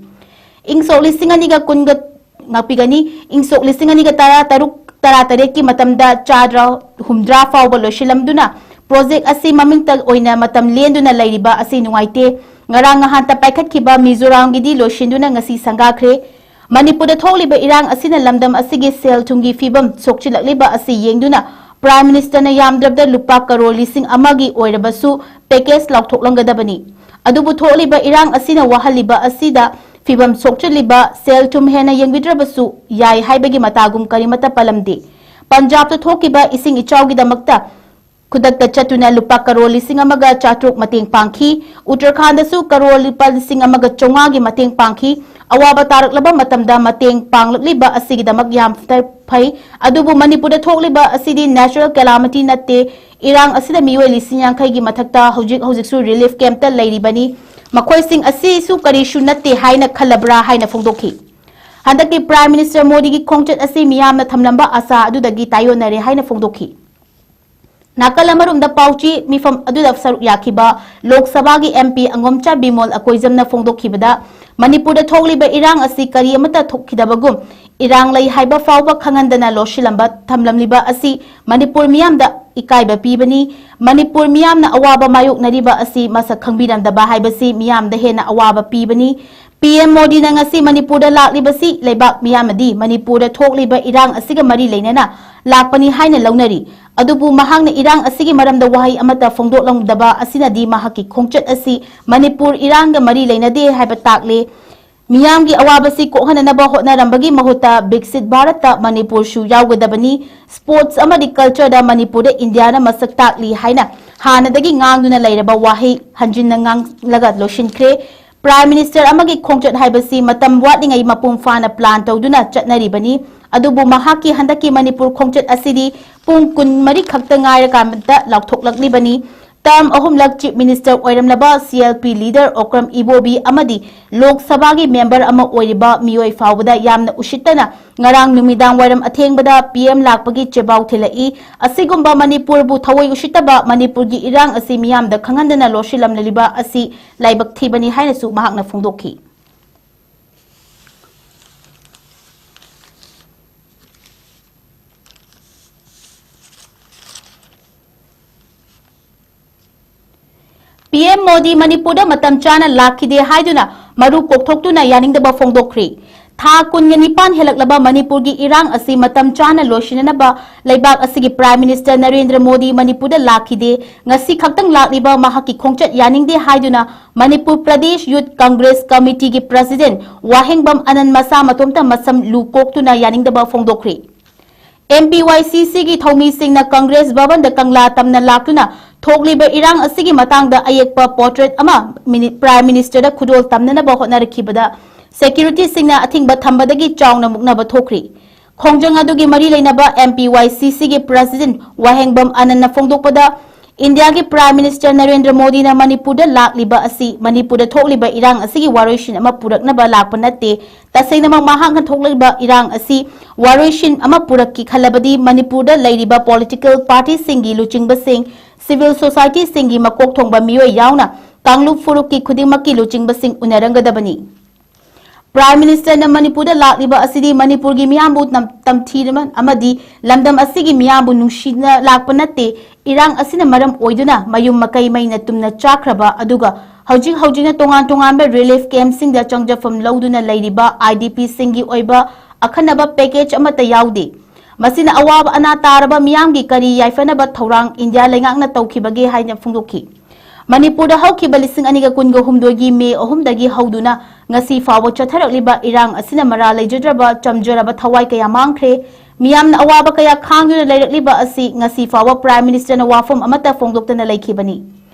ꯏꯪ ꯁꯣꯛ ꯂꯤꯁꯤꯡ ꯑꯅꯤꯒ ꯀꯨꯟꯒ, ꯉꯥꯛꯄꯤꯒꯅꯤ, ꯏꯪ ꯁꯣꯛ ꯂꯤꯁꯤꯡ ꯑꯅꯤꯒ ꯇꯔꯥ ꯇꯔꯨꯛ ꯇꯔꯥ ꯇꯔꯦꯠꯀꯤ ꯃꯇꯝꯗ ꯆꯥꯗ ꯍꯨꯝꯗ꯭ꯔꯥ ꯐꯥꯎꯕ ꯂꯣꯏꯁꯤꯜꯂꯝꯗꯨꯅ ꯄ꯭ꯔꯣꯖꯦꯛ ꯑꯁꯤ ꯃꯃꯤꯡꯇ ꯑꯣꯏꯅ ꯃꯇꯝ ꯂꯦꯟꯗꯨꯅ ꯂꯩꯔꯤꯕ ꯑꯁꯤ ꯅꯨꯡꯉꯥꯏꯇꯦ꯫ ꯉꯔꯥꯡ ꯅꯍꯥꯟꯇ ꯄꯥꯏꯈꯠꯈꯤꯕ ꯃꯤꯖꯣꯔꯥꯝꯒꯤꯗꯤ ꯂꯣꯏꯁꯤꯟꯗꯨꯅ ꯉꯁꯤ ꯁꯪꯒꯥꯈ꯭ꯔꯦ꯫ ꯃꯅꯤꯄꯨꯔꯗ ꯊꯣꯛꯂꯤꯕ ꯏꯔꯥꯡ ꯑꯁꯤꯅ ꯂꯝꯗꯝ ꯑꯁꯤꯒꯤ ꯁꯦꯜ ꯊꯨꯝꯒꯤ ꯐꯤꯕꯝ ꯁꯣꯛꯆꯤꯜꯂꯛꯂꯤꯕ ꯑꯁꯤ ꯌꯦꯡꯗꯨꯅ Prime Ministerꯅ ꯌꯥꯝꯗ꯭ꯔꯕꯗ ꯂꯨꯄꯥ ꯀꯔꯣꯔ ꯂꯤꯁꯤꯡ ꯑꯃꯒꯤ ꯑꯣꯏꯔꯕꯁꯨ package ꯂꯥꯎꯊꯣꯛꯂꯝꯒꯗꯕꯅꯤ꯫ ꯑꯗꯨꯕꯨ ꯊꯣꯛꯂꯤꯕ ꯏꯔꯥꯡ ꯑꯁꯤꯅ ꯋꯥꯍꯜꯂꯤꯕ ꯑꯁꯤꯗ ꯐꯤꯕꯝ ꯁꯣꯛꯆꯜꯂꯤꯕ, ꯁꯦꯜ ꯊꯨꯝ ꯍꯦꯟꯅ ꯌꯦꯡꯕꯤꯗ꯭ꯔꯕꯁꯨ ꯌꯥꯏ ꯍꯥꯏꯕꯒꯤ ꯃꯇꯥꯒꯨꯝ ꯀꯔꯤꯃꯠꯇ ꯄꯜꯂꯝꯗꯦ꯫ ꯄꯟꯖꯥꯕꯇ ꯊꯣꯛꯈꯤꯕ ꯏꯁꯤꯡ ꯏꯆꯥꯎꯒꯤꯗꯃꯛꯇ ꯈꯨꯗꯛꯇ ꯆꯠꯇꯨꯅ ꯂꯨꯄꯥ ꯀꯔꯣꯔ ꯂꯤꯁꯤꯡ ꯑꯃꯒ ꯆꯥꯇ꯭ꯔꯨꯛ ꯃꯇꯦꯡ ꯄꯥꯡꯈꯤ꯫ ꯎꯠꯇꯔꯈꯥꯟꯗꯁꯨ ꯀꯔꯣꯔ ꯂꯨꯄꯥ ꯂꯤꯁꯤꯡ ꯑꯃꯒ ꯆꯥꯝꯃꯉꯥꯒꯤ ꯃꯇꯦꯡ ꯄꯥꯡꯈꯤ꯫ ꯑꯋꯥꯕ ꯇꯥꯔꯛꯂꯕ ꯃꯇꯝꯗ ꯃꯇꯦꯡ ꯄꯥꯡꯂꯛꯂꯤꯕ ꯑꯁꯤꯒꯤꯗꯃꯛ ꯌꯥꯝ ꯐꯩ꯫ ꯑꯗꯨꯕꯨ ꯃꯅꯤꯄꯨꯔꯗ ꯊꯣꯛꯂꯤꯕ ꯑꯁꯤꯗꯤ natural calamity ꯅꯠꯇꯦ꯫ ꯏꯔꯥꯡ ꯑꯁꯤꯗ ꯃꯤꯑꯣꯏ ꯂꯤꯁꯤꯡ ꯌꯥꯡꯈꯩꯒꯤ ꯃꯊꯛꯇ ꯍꯧꯖꯤꯛ ꯍꯧꯖꯤꯛꯁꯨ relief campꯇ ꯂꯩꯔꯤꯕꯅꯤ꯫ ꯃꯈꯣꯏꯁꯤꯡ ꯑꯁꯤꯁꯨ ꯀꯔꯤꯁꯨ ꯅꯠꯇꯦ ꯍꯥꯏꯅ ꯈꯜꯂꯕ꯭ꯔꯥ ꯍꯥꯏꯅ ꯐꯣꯡꯗꯣꯛꯈꯤ꯫ ꯍꯟꯗꯛꯀꯤ Prime Minister ꯃꯣꯗꯤꯒꯤ ꯈꯣꯡꯆꯠ ꯑꯁꯤ ꯃꯤꯌꯥꯝꯅ ꯊꯝꯂꯝꯕ ꯑꯥꯁꯥ ꯑꯗꯨꯗꯒꯤ ꯇꯥꯏꯑꯣꯟꯅꯔꯦ ꯍꯥꯏꯅ ꯐꯣꯡꯗꯣꯛꯈꯤ꯫ ꯅꯥꯀꯜ ꯑꯃꯔꯣꯝꯗ ꯄꯥꯎꯆꯦ ꯃꯤꯐꯝ ꯑꯗꯨꯗ ꯁꯔꯨꯛ ꯌꯥꯈꯤꯕ ꯂꯣꯛ ꯁꯚꯥꯒꯤ MP ꯑꯉꯣꯝꯆꯥ ꯕꯤꯃꯣꯜ ꯑꯀꯣꯏꯖꯝꯅ ꯐꯣꯡꯗꯣꯛꯈꯤꯕꯗ, ꯃꯅꯤꯄꯨꯔꯗ ꯊꯣꯛꯂꯤꯕ ꯏꯔꯥꯡ ꯑꯁꯤ ꯀꯔꯤ ꯑꯃꯠꯇ ꯊꯣꯛꯈꯤꯗꯕꯒꯨꯝ ꯏꯔꯥꯡ ꯂꯩ ꯍꯥꯏꯕ ꯐꯥꯎꯕ ꯈꯪꯍꯟꯗꯅ ꯂꯣꯠꯁꯤꯜꯂꯝꯕ ꯊꯝꯂꯝꯂꯤꯕ ꯑꯁꯤ ꯃꯅꯤꯄꯨꯔ ꯃꯤꯌꯥꯝꯗ ꯏꯀꯥꯏꯕ ꯄꯤꯕꯅꯤ꯫ ꯃꯅꯤꯄꯨꯔ ꯃꯤꯌꯥꯝꯅ ꯑꯋꯥꯕ ꯃꯥꯌꯣꯛꯅꯔꯤꯕ ꯑꯁꯤ ꯃꯁꯛ ꯈꯪꯕꯤꯔꯝꯗꯕ ꯍꯥꯏꯕꯁꯤ ꯃꯤꯌꯥꯝꯗ ꯍꯦꯟꯅ ꯑꯋꯥꯕ ꯄꯤꯕꯅꯤ꯫ PM ꯃꯣꯗꯤꯅ ꯉꯁꯤ ꯃꯅꯤꯄꯨꯔꯗ ꯂꯥꯛꯂꯤꯕꯁꯤ ꯂꯩꯕꯥꯛ ꯃꯤꯌꯥꯝꯅꯗꯤ ꯃꯅꯤꯄꯨꯔꯗ ꯊꯣꯛꯂꯤꯕ ꯏꯔꯥꯡ ꯑꯁꯤꯒ ꯃꯔꯤ ꯂꯩꯅꯅ ꯂꯥꯛꯄꯅꯤ ꯍꯥꯏꯅ ꯂꯧꯅꯔꯤ꯫ ꯑꯗꯨꯕꯨ ꯃꯍꯥꯛꯅ ꯏꯔꯥꯡ ꯑꯁꯤꯒꯤ ꯃꯔꯝꯗ ꯋꯥꯍꯩ ꯑꯃꯠꯇ ꯐꯣꯡꯗꯣꯛꯂꯝꯗꯕ ꯑꯁꯤꯅꯗꯤ ꯃꯍꯥꯛꯀꯤ ꯈꯣꯡꯆꯠ ꯑꯁꯤ ꯃꯅꯤꯄꯨꯔ ꯏꯔꯥꯡꯒ ꯃꯔꯤ ꯂꯩꯅꯗꯦ ꯍꯥꯏꯕ ꯇꯥꯛꯂꯦ꯫ ꯃꯤꯌꯥꯝꯒꯤ ꯑꯋꯥꯕꯁꯤ ꯀꯣꯛꯍꯟꯅꯅꯕ ꯍꯣꯠꯅꯔꯝꯕꯒꯤ ꯃꯍꯨꯠꯇ ꯕꯤꯛꯁꯤꯠ ꯚꯥꯔꯠꯇ ꯃꯅꯤꯄꯨꯔꯁꯨ ꯌꯥꯎꯒꯗꯕꯅꯤ, sports ꯑꯃꯗꯤ cultureꯗ ꯃꯅꯤꯄꯨꯔꯗ ꯏꯟꯗꯤꯌꯥꯅ ꯃꯁꯛ ꯇꯥꯛꯂꯤ ꯍꯥꯏꯅ ꯍꯥꯟꯅꯗꯒꯤ ꯉꯥꯡꯗꯨꯅ ꯂꯩꯔꯕ ꯋꯥꯍꯩ ꯍꯟꯖꯤꯟꯅ ꯉꯥꯡꯂꯒ ꯂꯣꯏꯁꯤꯟꯈ꯭ꯔꯦ꯫ Prime Minister ꯑꯃꯒꯤ ꯈꯣꯡꯆꯠ ꯍꯥꯏꯕꯁꯤ ꯃꯇꯝ ꯋꯥꯠꯂꯤꯉꯩ ꯃꯄꯨꯡ ꯐꯥꯅ plan ꯇꯧꯗꯨꯅ ꯆꯠꯅꯔꯤꯕꯅꯤ꯫ ꯑꯗꯨꯕꯨ ꯃꯍꯥꯛꯀꯤ ꯍꯟꯗꯛꯀꯤ ꯃꯅꯤꯄꯨꯔ ꯈꯣꯡꯆꯠ ꯑꯁꯤꯗꯤ ꯄꯨꯡ ꯀꯨꯟꯃꯔꯤ ꯈꯛꯇ ꯉꯥꯏꯔꯀꯥꯟꯗ ꯂꯥꯎꯊꯣꯛꯂꯛꯂꯤꯕꯅꯤ꯫ Term ꯑꯍꯨꯝꯂꯛ Chief Minister ꯑꯣꯏꯔꯝꯂꯕ CLP leader Okram ꯏꯕꯣꯕꯤ ꯑꯃꯗꯤ ꯂꯣꯛ ꯁꯚꯥꯒꯤ member ꯑꯃ ꯑꯣꯏꯔꯤꯕ ꯃꯤꯑꯣꯏ ꯐꯥꯎꯕꯗ ꯌꯥꯝꯅ ꯎꯁꯤꯠꯇꯅ ꯉꯔꯥꯡ ꯅꯨꯃꯤꯗꯥꯡ ꯋꯥꯏꯔꯝ ꯑꯊꯦꯡꯕꯗ PM ꯂꯥꯛꯄꯒꯤ ꯆꯦꯕꯥꯎ ꯊꯤꯜꯂꯛꯏ꯫ ꯑꯁꯤꯒꯨꯝꯕ ꯃꯅꯤꯄꯨꯔꯕꯨ ꯊꯑꯣꯏ ꯎꯁꯤꯠꯇꯕ ꯃꯅꯤꯄꯨꯔꯒꯤ ꯏꯔꯥꯡ ꯑꯁꯤ ꯃꯤꯌꯥꯝꯗ ꯈꯪꯍꯟꯗꯅ ꯂꯣꯠꯁꯤꯜꯂꯝꯂꯤꯕ ꯑꯁꯤ ꯂꯥꯏꯕꯛ ꯊꯤꯕꯅꯤ ꯍꯥꯏꯅꯁꯨ ꯃꯍꯥꯛꯅ ꯐꯣꯡꯗꯣꯛꯈꯤ꯫ PM ꯃꯣꯗꯤ ꯃꯅꯤꯄꯨꯔꯗ ꯃꯇꯝ ꯆꯥꯅ ꯂꯥꯛꯈꯤꯗꯦ ꯍꯥꯏꯗꯨꯅ ꯃꯔꯨ ꯀꯣꯛꯊꯣꯛꯇꯨꯅ ꯌꯥꯅꯤꯡꯗꯕ ꯐꯣꯡꯗꯣꯛꯈ꯭ꯔꯤ꯫ ꯊꯥ ꯀꯨꯟꯒ ꯅꯤꯄꯥꯟ ꯍꯦꯜꯂꯛꯂꯕ ꯃꯅꯤꯄꯨꯔꯒꯤ ꯏꯔꯥꯡ ꯑꯁꯤ ꯃꯇꯝ ꯆꯥꯅ ꯂꯣꯏꯁꯤꯟꯅꯅꯕ ꯂꯩꯕꯥꯛ ꯑꯁꯤꯒꯤ Prime Minister ꯅꯔꯦꯟꯗ꯭ꯔ ꯃꯣꯗꯤ ꯃꯅꯤꯄꯨꯔꯗ ꯂꯥꯛꯈꯤꯗꯦ꯫ ꯉꯁꯤ ꯈꯛꯇꯪ ꯂꯥꯛꯂꯤꯕ ꯃꯍꯥꯛꯀꯤ ꯈꯣꯡꯆꯠ ꯌꯥꯅꯤꯡꯗꯦ ꯍꯥꯏꯗꯨꯅ ꯃꯅꯤꯄꯨꯔ ꯄ꯭ꯔꯗꯦꯁ ꯌꯨꯊ ꯀꯪꯒ꯭ꯔꯦꯁ ꯀꯃꯤꯇꯤꯒꯤ President ꯋꯥꯍꯦꯡꯕꯝ ꯑꯅꯟ ꯃꯁꯥ ꯃꯇꯣꯝꯇ ꯃꯁꯝ ꯂꯨ ꯀꯣꯛꯇꯨꯅ ꯌꯥꯅꯤꯡꯗꯕ ꯐꯣꯡꯗꯣꯛꯈ꯭ꯔꯤ꯫ M P Y C C ꯒꯤ ꯊꯧꯃꯤꯁꯤꯡꯅ ꯀꯪꯒ꯭ꯔꯦꯁ ꯚꯕꯟꯗ ꯀꯪꯂꯥ ꯇꯝꯅ ꯂꯥꯛꯇꯨꯅ ꯊꯣꯛꯂꯤꯕ ꯏꯔꯥꯡ ꯑꯁꯤꯒꯤ ꯃꯇꯥꯡꯗ ꯑꯌꯦꯛꯄ portrait ꯑꯃ ꯃꯤꯅꯤ-, Prime Minister ꯗ ꯈꯨꯗꯣꯜ ꯇꯝꯅꯅꯕ ꯍꯣꯠꯅꯔꯛꯈꯤꯕꯗ security ꯁꯤꯡꯅ ꯑꯊꯤꯡꯕ ꯊꯝꯕꯗꯒꯤ ꯆꯥꯎꯅ ꯃꯨꯛꯅꯕ ꯊꯣꯛꯈ꯭ꯔꯤ꯫ ꯈꯣꯡꯖꯪ ꯑꯗꯨꯒꯤ ꯃꯔꯤ ꯂꯩꯅꯕ M P Y C C ꯒꯤ President ꯋꯥꯍꯦꯡꯕꯝ ꯑꯅꯟꯅ ꯐꯣꯡꯗꯣꯛꯄꯗ, ꯏꯟꯗꯤꯌꯥꯒꯤ Prime Minister ꯅꯔꯦꯟꯗ꯭ꯔ ꯃꯣꯗꯤꯅ ꯃꯅꯤꯄꯨꯔꯗ ꯂꯥꯛꯂꯤꯕ ꯑꯁꯤ ꯃꯅꯤꯄꯨꯔꯗ ꯊꯣꯛꯂꯤꯕ ꯏꯔꯥꯡ ꯑꯁꯤꯒꯤ ꯋꯥꯔꯣꯏꯁꯤꯟ ꯑꯃ ꯄꯨꯔꯛꯅꯕ ꯂꯥꯛꯄ ꯅꯠꯇꯦ꯫ ꯇꯁꯦꯡꯅꯃꯛ ꯃꯍꯥꯛꯅ ꯊꯣꯛꯂꯤꯕ ꯏꯔꯥꯡ ꯑꯁꯤ ꯋꯥꯔꯣꯏꯁꯤꯟ ꯑꯃ ꯄꯨꯔꯛꯀꯦ ꯈꯜꯂꯕꯗꯤ ꯃꯅꯤꯄꯨꯔꯗ ꯂꯩꯔꯤꯕ political party ꯁꯤꯡꯒꯤ ꯂꯨꯆꯤꯡꯕꯁꯤꯡ, civil society ꯁꯤꯡꯒꯤ ꯃꯀꯣꯛ ꯊꯣꯡꯕ ꯃꯤꯑꯣꯏ ꯌꯥꯎꯅ ꯀꯥꯡꯂꯨꯞ ꯐꯨꯔꯨꯞꯀꯤ ꯈꯨꯗꯤꯡꯃꯛꯀꯤ ꯂꯨꯆꯤꯡꯕꯁꯤꯡ ꯎꯅꯔꯝꯒꯗꯕꯅꯤ꯫ Prime Minister ꯅ ꯃꯅꯤꯄꯨꯔꯗ ꯂꯥꯛꯂꯤꯕ ꯑꯁꯤꯗꯤ ꯃꯅꯤꯄꯨꯔꯒꯤ ꯃꯤꯌꯥꯝꯕꯨ ꯅꯝ-, ꯇꯝꯊꯤꯅ ꯑꯃꯗꯤ ꯂꯝꯗꯝ ꯑꯁꯤꯒꯤ ꯃꯤꯌꯥꯝꯕꯨ ꯅꯨꯡꯁꯤꯅ ꯂꯥꯛꯄ ꯅꯠꯇꯦ꯫ ꯏꯔꯥꯡ ꯑꯁꯤꯅ ꯃꯔꯝ ꯑꯣꯏꯗꯨꯅ ꯃꯌꯨꯝ ꯃꯀꯩ ꯃꯩꯅ ꯇꯨꯝꯅ ꯆꯥꯛꯈ꯭ꯔꯕ ꯑꯗꯨꯒ ꯍꯧꯖꯤꯛ ꯍꯧꯖꯤꯛꯅ ꯇꯣꯉꯥꯟ ꯇꯣꯉꯥꯟꯕ relief camp ꯁꯤꯡꯗ ꯆꯪꯖꯐꯝ ꯂꯧꯗꯨꯅ ꯂꯩꯔꯤꯕ I D P ꯁꯤꯡꯒꯤ ꯑꯣꯏꯕ ꯑꯈꯟꯅꯕ package ꯑꯃꯠꯇ ꯌꯥꯎꯗꯦ꯫ ꯃꯁꯤꯅ ꯑꯋꯥꯕ ꯑꯅꯥ ꯇꯥꯔꯕ ꯃꯤꯌꯥꯝꯒꯤ ꯀꯔꯤ ꯌꯥꯏꯐꯅꯕ ꯊꯧꯔꯥꯡ ꯏꯟꯗꯤꯌꯥ ꯂꯩꯉꯥꯛꯅ ꯇꯧꯈꯤꯕꯒꯦ ꯍꯥꯏꯅ ꯐꯣꯡꯗꯣꯛꯈꯤ꯫ ꯃꯅꯤꯄꯨꯔꯗ ꯍꯧꯈꯤꯕ ꯂꯤꯁꯤꯡ ꯑꯅꯤꯒ ꯀꯨꯟꯒ ꯍꯨꯝꯗꯣꯏꯒꯤ May ꯑꯍꯨꯝꯗꯒꯤ ꯍꯧꯗꯨꯅ ꯉꯁꯤ ꯐꯥꯎꯕ ꯆꯠꯊꯔꯛꯂꯤꯕ ꯏꯔꯥꯡ ꯑꯁꯤꯅ ꯃꯔꯥ ꯂꯩꯖꯗ꯭ꯔꯕ ꯆꯝꯖꯔꯕ ꯊꯋꯥꯏ ꯀꯌꯥ ꯃꯥꯡꯈ꯭ꯔꯦ꯫ ꯃꯤꯌꯥꯝꯅ ꯑꯋꯥꯕ ꯀꯌꯥ ꯈꯥꯡꯗꯨꯅ ꯂꯩꯔꯛꯂꯤꯕ ꯑꯁꯤ ꯉꯁꯤ ꯐꯥꯎꯕ Prime Minister ꯅ ꯋꯥꯐꯝ ꯑꯃꯠꯇ ꯐꯣꯡꯗꯣꯛꯇꯅ ꯂꯩꯈꯤꯕꯅꯤ꯫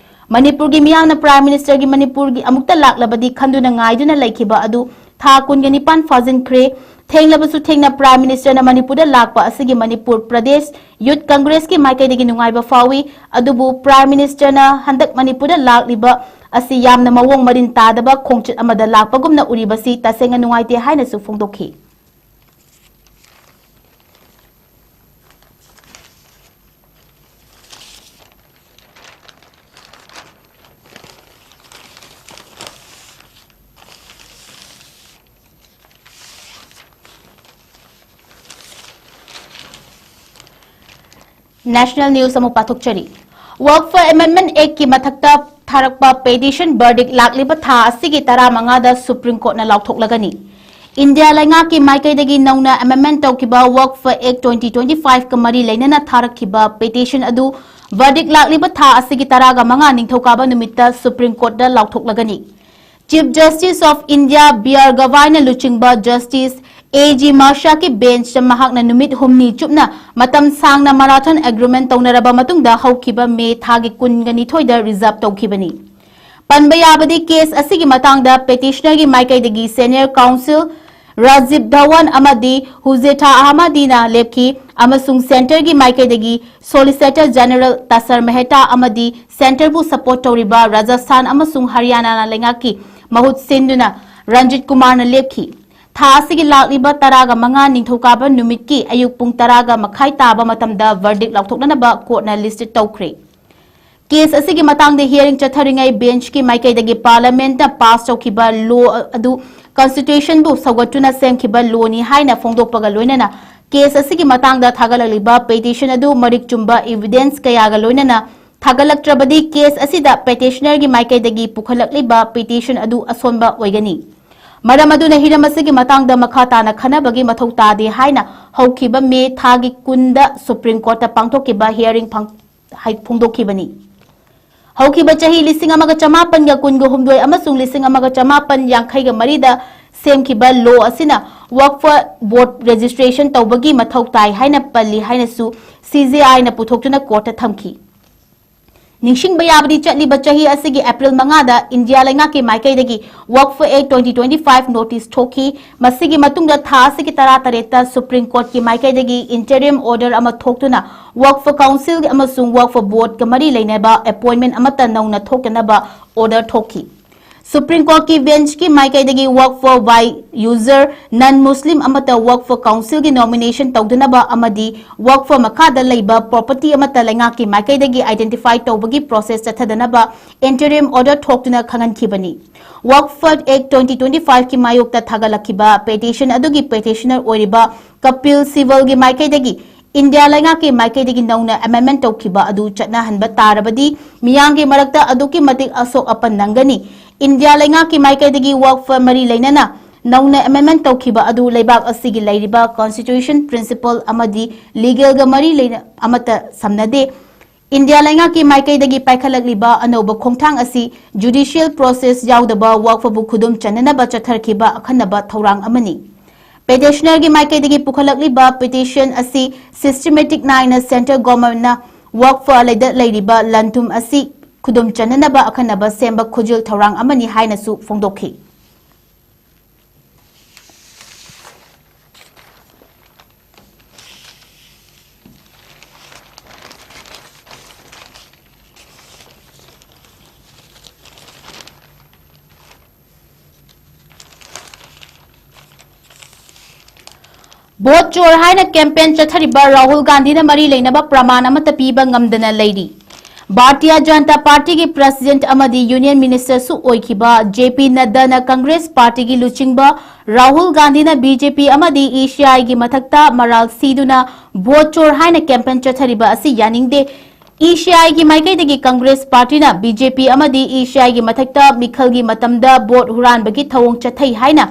ꯃꯅꯤꯄꯨꯔꯒꯤ ꯃꯤꯌꯥꯝꯅ Prime Minister ꯒꯤ ꯃꯅꯤꯄꯨꯔꯒꯤ ꯑꯃꯨꯛꯇ ꯂꯥꯛꯂꯕꯗꯤ ꯈꯟꯗꯨꯅ ꯉꯥꯏꯗꯨꯅ ꯂꯩꯈꯤꯕ ꯑꯗꯨ ꯊꯥ ꯀꯨꯟꯒ ꯅꯤꯄꯥꯟ ꯐꯥꯖꯤꯟꯈ꯭ꯔꯦ꯫ ꯊꯦꯡꯂꯕꯁꯨ ꯊꯦꯡꯅ Prime Minister ꯅ ꯃꯅꯤꯄꯨꯔꯗ ꯂꯥꯛꯄ ꯑꯁꯤꯒꯤ ꯃꯅꯤꯄꯨꯔ ꯄ꯭ꯔꯗꯦꯁ ꯌꯨꯊ ꯀꯪꯒ꯭ꯔꯦꯁꯀꯤ ꯃꯥꯏꯀꯩꯗꯒꯤ ꯅꯨꯡꯉꯥꯏꯕ ꯐꯥꯎꯏ꯫ ꯑꯗꯨꯕꯨ Prime Minister ꯅ ꯍꯟꯗꯛ ꯃꯅꯤꯄꯨꯔꯗ ꯂꯥꯛꯂꯤꯕ ꯑꯁꯤ ꯌꯥꯝꯅ ꯃꯑꯣꯡ ꯃꯔꯤꯟ ꯇꯥꯗꯕ ꯈꯣꯡꯆꯠ ꯑꯃꯗ ꯂꯥꯛꯄꯒꯨꯝꯅ ꯎꯔꯤꯕꯁꯤ ꯇꯁꯦꯡꯅ ꯅꯨꯡꯉꯥꯏꯇꯦ ꯍꯥꯏꯅꯁꯨ ꯐꯣꯡꯗꯣꯛꯈꯤ꯫ National News ꯑꯃꯨꯛ ꯄꯥꯊꯣꯛꯆꯔꯤ꯫ Waqf Amendment Act ꯀꯤ ꯃꯊꯛꯇ ꯊꯥꯔꯛꯄ petition verdict ꯂꯥꯛꯂꯤꯕ ꯊꯥ ꯑꯁꯤꯒꯤ ꯇꯔꯥꯃꯉꯥꯗ Supreme Court ꯅ ꯂꯥꯎꯊꯣꯛꯂꯒꯅꯤ꯫ ꯏꯟꯗꯤꯌꯥ ꯂꯩꯉꯥꯛꯀꯤ ꯃꯥꯏꯀꯩꯗꯒꯤ ꯅꯧꯅ ꯑꯦꯃꯦꯟꯃꯦꯟ ꯇꯧꯈꯤꯕ ꯋꯛꯐ ꯑꯦꯛ ꯇ꯭ꯋꯦꯟꯇꯤ ꯇ꯭ꯋꯦꯟꯇꯤ ꯐꯥꯏꯚꯀ ꯃꯔꯤ ꯂꯩꯅꯅ ꯊꯥꯔꯛꯈꯤꯕ ꯄꯦꯇꯤꯁꯟ ꯑꯗꯨ ꯚꯔꯗꯤꯛ ꯂꯥꯛꯂꯤꯕ ꯊꯥ ꯑꯁꯤꯒꯤ ꯇꯔꯥꯒ ꯃꯉꯥ ꯅꯤꯡꯊꯧꯀꯥꯕ ꯅꯨꯃꯤꯠꯇ ꯁꯨꯄ꯭ꯔꯤꯝ ꯀꯣꯔꯠꯇ ꯂꯥꯎꯊꯣꯛꯂꯒꯅꯤ꯫ Chief justice of India B R ꯒꯚꯥꯏꯅ ꯂꯨꯆꯤꯡꯕ ꯖꯁꯇꯤꯁ ꯑꯦ ꯖꯤ ꯃꯥꯔꯁꯥꯒꯤ ꯕꯦꯟꯆꯇ ꯃꯍꯥꯛꯅ ꯅꯨꯃꯤꯠ ꯍꯨꯝꯅꯤ ꯆꯨꯞꯅ ꯃꯇꯝ ꯁꯥꯡꯅ ꯃꯔꯥꯊꯣꯟ ꯑꯦꯒ꯭ꯔꯤꯃꯦꯟ ꯇꯧꯅꯔꯕ ꯃꯇꯨꯡꯗ ꯍꯧꯈꯤꯕ ꯃꯦ ꯊꯥꯒꯤ ꯀꯨꯟꯒ ꯅꯤꯊꯣꯏꯗ ꯔꯤꯖꯥꯔꯚ ꯇꯧꯈꯤꯕꯅꯤ꯫ ꯄꯟꯕ ꯌꯥꯕꯗꯤ, ꯀꯦꯁ ꯑꯁꯤꯒꯤ ꯃꯇꯥꯡꯗ ꯄꯦꯇꯤꯁꯅꯔꯒꯤ ꯃꯥꯏꯀꯩꯗꯒꯤ ꯁꯦꯅꯤꯌꯔ ꯀꯥꯎꯟꯁꯤꯜ ꯔꯥꯖꯤꯕ ꯙꯋꯟ ꯑꯃꯗꯤ ꯍꯨꯖꯦꯊꯥ ꯑꯍꯃꯗꯤꯅ ꯂꯦꯞꯈꯤ ꯑꯃꯁꯨꯡ ꯁꯦꯟꯇꯔꯒꯤ ꯃꯥꯏꯀꯩꯗꯒꯤ ꯁꯣꯂꯤꯁꯤꯇꯔ ꯖꯦꯅꯔꯦꯜ ꯇꯥꯁꯔ ꯃꯦꯍꯇꯥ ꯑꯃꯗꯤ ꯁꯦꯟꯇꯔꯕꯨ ꯁꯄꯣꯔꯠ ꯇꯧꯔꯤꯕ ꯔꯥꯖꯁꯊꯥꯟ ꯑꯃꯁꯨꯡ ꯍꯔꯤꯌꯥꯅꯥ ꯂꯩꯉꯥꯛꯀꯤ ꯃꯍꯨꯠ ꯁꯤꯟꯗꯨꯅ ꯔꯟꯖꯤꯠ ꯀꯨꯃꯥꯔꯅ ꯂꯦꯞꯈꯤ꯫ ꯊꯥ ꯑꯁꯤꯒꯤ ꯂꯥꯛꯂꯤꯕ ꯇꯔꯥꯒ ꯃꯉꯥ ꯅꯤꯡꯊꯧꯀꯥꯕ ꯅꯨꯃꯤꯠꯀꯤ ꯑꯌꯨꯛ ꯄꯨꯡ ꯇꯔꯥꯒ ꯃꯈꯥꯏ ꯇꯥꯕ ꯃꯇꯝꯗ ꯚꯔꯗꯤꯛ ꯂꯥꯎꯊꯣꯛꯅꯅꯕ ꯀꯣꯔꯠꯅ ꯂꯤꯁꯇꯤꯠ ꯇꯧꯈ꯭ꯔꯦ꯫ ꯀꯦꯁ ꯑꯁꯤꯒꯤ ꯃꯇꯥꯡꯗ ꯍꯤꯌꯥꯔꯤꯡ ꯆꯠꯊꯔꯤꯉꯩ ꯕꯦꯟꯆꯀꯤ ꯃꯥꯏꯀꯩꯗꯒꯤ ꯄꯥꯔꯂꯤꯌꯥꯃꯦꯟꯠꯅ ꯄꯥꯁ ꯇꯧꯈꯤꯕ ꯂꯣ ꯑꯗꯨ ꯀꯟꯁꯇꯤꯇ꯭ꯌꯨꯁꯟꯕꯨ ꯁꯧꯒꯠꯇꯨꯅ ꯁꯦꯝꯈꯤꯕ ꯂꯣꯅꯤ ꯍꯥꯏꯅ ꯐꯣꯡꯗꯣꯛꯄꯒ ꯂꯣꯏꯅꯅ ꯀꯦꯁ ꯑꯁꯤꯒꯤ ꯃꯇꯥꯡꯗ ꯊꯥꯒꯠꯂꯛꯂꯤꯕ ꯄꯦꯇꯤꯁꯟ ꯑꯗꯨ ꯃꯔꯤꯛ ꯆꯨꯝꯕ ꯏꯚꯤꯗꯦꯟꯁ ꯀꯌꯥꯒ ꯂꯣꯏꯅꯅ ꯊꯥꯒꯠꯂꯛꯇ꯭ꯔꯕꯗꯤ ꯀꯦꯁ ꯑꯁꯤꯗ ꯄꯦꯇꯤꯁꯅꯔꯒꯤ ꯃꯥꯏꯀꯩꯗꯒꯤ ꯄꯨꯈꯠꯂꯛꯂꯤꯕ ꯄꯦꯇꯤꯁꯟ ꯑꯗꯨ ꯑꯁꯣꯟꯕ ꯑꯣꯏꯒꯅꯤ꯫ ꯃꯔꯝ ꯑꯗꯨꯅ ꯍꯤꯔꯝ ꯑꯁꯤꯒꯤ ꯃꯇꯥꯡꯗ ꯃꯈꯥ ꯇꯥꯅ ꯈꯟꯅꯕꯒꯤ ꯃꯊꯧ ꯇꯥꯗꯦ ꯍꯥꯏꯅ ꯍꯧꯈꯤꯕ ꯃꯦ ꯊꯥꯒꯤ ꯀꯨꯟꯗ ꯁꯨꯄ꯭ꯔꯤꯝ ꯀꯣꯔꯠꯇ ꯄꯥꯡꯊꯣꯛꯈꯤꯕ ꯍꯤꯌꯥꯔꯤꯡ ꯐꯪ-, ꯍꯥꯏ-, ꯐꯣꯡꯗꯣꯛꯈꯤꯕꯅꯤ꯫ ꯍꯧꯈꯤꯕ ꯆꯍꯤ ꯂꯤꯁꯤꯡ ꯑꯃꯒ ꯆꯃꯥꯄꯟꯒ ꯀꯨꯟꯒ ꯍꯨꯝꯗꯣꯏ ꯑꯃꯁꯨꯡ ꯂꯤꯁꯤꯡ ꯑꯃꯒ ꯆꯃꯥꯄꯟ ꯌꯥꯡꯈꯩꯒ ꯃꯔꯤꯗ ꯁꯦꯝꯈꯤꯕ ꯂꯣ ꯑꯁꯤꯅ ꯋꯛꯐ ꯕꯣꯔꯗ ꯔꯦꯖꯤꯁꯇ꯭ꯔꯦꯁꯟ ꯇꯧꯕꯒꯤ ꯃꯊꯧ ꯇꯥꯏ ꯍꯥꯏꯅ ꯄꯜꯂꯤ ꯍꯥꯏꯅꯁꯨ ꯁꯤ ꯖꯦ ꯑꯥꯏꯅ ꯄꯨꯊꯣꯛꯇꯨꯅ ꯀꯣꯔꯠꯇ ꯊꯝꯈꯤ꯫ ꯅꯤꯡꯁꯤꯡꯕ ꯌꯥꯕꯗꯤ, ꯆꯠꯂꯤꯕ ꯆꯍꯤ ꯑꯁꯤꯒꯤ ꯑꯦꯄ꯭ꯔꯤꯜ ꯃꯉꯥꯗ ꯏꯟꯗꯤꯌꯥ ꯂꯩꯉꯥꯛꯀꯤ ꯃꯥꯏꯀꯩꯗꯒꯤ ꯋꯛꯐ ꯑꯦꯛ ꯇ꯭ꯋꯦꯟꯇꯤ ꯇ꯭ꯋꯦꯟꯇꯤ ꯐꯥꯏꯚ ꯅꯣꯇꯤꯁ ꯊꯣꯛꯈꯤ꯫ ꯃꯁꯤꯒꯤ ꯃꯇꯨꯡꯗ ꯊꯥ ꯑꯁꯤꯒꯤ ꯇꯔꯥꯇꯔꯦꯠꯇ ꯁꯨꯄ꯭ꯔꯤꯝ ꯀꯣꯔꯠꯀꯤ ꯃꯥꯏꯀꯩꯗꯒꯤ ꯏꯟꯇꯔꯤꯝ ꯑꯣꯔꯗꯔ ꯑꯃ ꯊꯣꯛꯇꯨꯅ ꯋꯛꯐ ꯀꯥꯎꯟꯁꯤꯜ ꯑꯃꯁꯨꯡ ꯋꯛꯐ ꯕꯣꯔꯗꯀ ꯃꯔꯤ ꯂꯩꯅꯕ ꯑꯦꯄꯣꯏꯟꯃꯦꯟꯠ ꯑꯃꯠꯇ ꯅꯧꯅ ꯊꯣꯛꯇꯅꯕ ꯑꯣꯔꯗꯔ ꯊꯣꯛꯈꯤ꯫ ꯁꯨꯄ꯭ꯔꯤꯝ ꯀꯣꯔꯠꯀꯤ ꯕꯦꯟꯆꯀꯤ ꯃꯥꯏꯀꯩꯗꯒꯤ ꯋꯛꯐ ꯕꯥꯏ ꯌꯨꯖꯔ ꯅꯟ ꯃꯨꯁꯂꯤꯝ ꯑꯃꯠꯇ ꯋꯛꯐ ꯀꯥꯎꯟꯁꯤꯜꯒꯤ ꯅꯣꯃꯤꯅꯦꯁꯟ ꯇꯧꯗꯅꯕ ꯑꯃꯗꯤ ꯋꯛꯐ ꯃꯈꯥꯗ ꯂꯩꯕ ꯄ꯭ꯔꯣꯄꯔꯇꯤ ꯑꯃꯠꯇ ꯂꯩꯉꯥꯛꯀꯤ ꯃꯥꯏꯀꯩꯗꯒꯤ ꯑꯥꯏꯗꯦꯟꯇꯤꯐꯥꯏ ꯇꯧꯕꯒꯤ ꯄ꯭ꯔꯣꯁꯦꯁ ꯆꯠꯊꯗꯅꯕ ꯏꯟꯇꯔꯤꯝ ꯑꯣꯔꯗꯔ ꯊꯣꯛꯇꯨꯅ ꯈꯪꯍꯟꯈꯤꯕꯅꯤ꯫ ꯋꯛꯐ ꯑꯦꯛ ꯇ꯭ꯋꯦꯟꯇꯤ ꯇ꯭ꯋꯦꯟꯇꯤ ꯐꯥꯏꯚꯀꯤ ꯃꯥꯌꯣꯛꯇ ꯊꯥꯒꯠꯂꯛꯈꯤꯕ ꯄꯦꯇꯤꯁꯟ ꯑꯗꯨꯒꯤ ꯄꯦꯇꯤꯁꯅꯔ ꯑꯣꯏꯔꯤꯕ ꯀꯄꯤꯜ ꯁꯤꯕꯜꯒꯤ ꯃꯥꯏꯀꯩꯗꯒꯤ ꯏꯟꯗꯤꯌꯥ ꯂꯩꯉꯥꯛꯀꯤ ꯃꯥꯏꯀꯩꯗꯒꯤ ꯅꯧꯅ ꯑꯦꯃꯦꯟꯃꯦꯟꯠ ꯇꯧꯈꯤꯕ ꯑꯗꯨ ꯆꯠꯅꯍꯟꯕ ꯇꯥꯔꯕꯗꯤ ꯃꯤꯌꯥꯝꯒꯤ ꯃꯔꯛꯇ ꯑꯗꯨꯛꯀꯤ ꯃꯇꯤꯛ ꯑꯁꯣꯛ ꯑꯄꯟ ꯅꯪꯒꯅꯤ꯫ ꯏꯟꯗꯤꯌꯥ ꯂꯩꯉꯥꯛꯀꯤ ꯃꯥꯏꯀꯩꯗꯒꯤ ꯋꯛꯐ ꯃꯔꯤ ꯂꯩꯅꯅ ꯅꯧꯅ ꯑꯦꯃꯦꯟꯃꯦꯟ ꯇꯧꯈꯤꯕ ꯑꯗꯨ ꯂꯩꯕꯥꯛ ꯑꯁꯤꯒꯤ ꯂꯩꯔꯤꯕ ꯀꯣꯟꯁꯇꯤꯇ꯭ꯌꯨꯁꯟ ꯄ꯭ꯔꯤꯟꯁꯤꯄꯜ ꯑꯃꯗꯤ ꯂꯤꯒꯦꯜꯒ ꯃꯔꯤ ꯂꯩꯅ ꯑꯃꯠꯇ ꯁꯝꯅꯗꯦ꯫ ꯏꯟꯗꯤꯌꯥ ꯂꯩꯉꯥꯛꯀꯤ ꯃꯥꯏꯀꯩꯗꯒꯤ ꯄꯥꯏꯈꯠꯂꯛꯂꯤꯕ ꯑꯅꯧꯕ ꯈꯣꯡꯊꯥꯡ ꯑꯁꯤ ꯖꯨꯗꯤꯁꯤꯌꯦꯜ ꯄ꯭ꯔꯣꯁꯦꯁ ꯌꯥꯎꯗꯕ ꯋꯥꯛꯐꯕꯨ ꯈꯨꯗꯨꯝ ꯆꯟꯅꯅꯕ ꯆꯠꯊꯔꯛꯈꯤꯕ ꯑꯈꯟꯅꯕ ꯊꯧꯔꯥꯡ ꯑꯃꯅꯤ꯫ ꯄꯦꯇꯤꯁꯅꯔꯒꯤ ꯃꯥꯏꯀꯩꯗꯒꯤ ꯄꯨꯈꯠꯂꯛꯂꯤꯕ ꯄꯤꯇꯤꯁꯟ ꯑꯁꯤ ꯁꯤꯁꯇꯦꯃꯦꯇꯤꯛ ꯅꯥꯏꯅ ꯁꯦꯟꯇ꯭ꯔꯦꯜ ꯒꯣꯚꯔꯟꯃꯦꯟꯠꯅ ꯋꯥꯛꯐ ꯂꯩꯗ ꯂꯩꯔꯤꯕ ꯂꯟ ꯊꯨꯝ ꯑꯁꯤ ꯈꯨꯗꯨꯝ ꯆꯟꯅꯅꯕ ꯑꯈꯟꯅꯕ ꯁꯦꯝꯕ ꯈꯨꯖꯤꯜ ꯊꯧꯔꯥꯡ ꯑꯃꯅꯤ ꯍꯥꯏꯅꯁꯨ ꯐꯣꯡꯗꯣꯛꯈꯤ꯫ ꯚꯣꯠ ꯆꯣꯔ ꯍꯥꯏꯅ ꯀꯦꯝꯄꯦꯟ ꯆꯠꯊꯔꯤꯕ ꯔꯥꯍꯨꯜ ꯒꯥꯟꯙꯤꯅ ꯃꯔꯤ ꯂꯩꯅꯕ ꯄ꯭ꯔꯃꯥꯟ ꯑꯃꯠꯇ ꯄꯤꯕ ꯉꯝꯗꯅ ꯂꯩꯔꯤ꯫ ꯚꯥꯔꯇꯤꯌ ꯖꯅꯇꯥ ꯄꯥꯔꯇꯤꯒꯤ ꯄ꯭ꯔꯁꯤꯗꯦꯟꯠ ꯑꯃꯗꯤ ꯌꯨꯅꯤꯌꯟ ꯃꯤꯅꯤꯁꯇꯔꯁꯨ ꯑꯣꯏꯈꯤꯕ ꯖꯦ ꯄꯤ ꯅꯗ꯭ꯗꯥꯅ ꯀꯪꯒ꯭ꯔꯦꯁ ꯄꯥꯔꯇꯤꯒꯤ ꯂꯨꯆꯤꯡꯕ ꯔꯥꯍꯨꯜ ꯒꯥꯟꯙꯤꯅ ꯕꯤ ꯖꯦ ꯄꯤ ꯑꯃꯗꯤ ꯏ ꯁꯤ ꯑꯥꯏꯒꯤ ꯃꯊꯛꯇ ꯃꯔꯥꯜ ꯁꯤꯗꯨꯅ ꯚꯣꯠ ꯆꯣꯔ ꯍꯥꯏꯅ ꯀꯦꯝꯄꯦꯟ ꯆꯠꯊꯔꯤꯕ ꯑꯁꯤ ꯌꯥꯅꯤꯡꯗꯦ꯫ ꯏ ꯁꯤ ꯑꯥꯏꯒꯤ ꯃꯥꯏꯀꯩꯗꯒꯤ ꯀꯪꯒ꯭ꯔꯦꯁ ꯄꯥꯔꯇꯤꯅ ꯕꯤ ꯖꯦ ꯄꯤ ꯑꯃꯗꯤ ꯏ ꯁꯤ ꯑꯥꯏꯒꯤ ꯃꯊꯛꯇ ꯃꯤꯈꯜꯒꯤ ꯃꯇꯝꯗ ꯚꯣꯠ ꯍꯨꯔꯥꯟꯕꯒꯤ ꯊꯧꯑꯣꯡ ꯆꯠꯊꯩ ꯍꯥꯏꯅ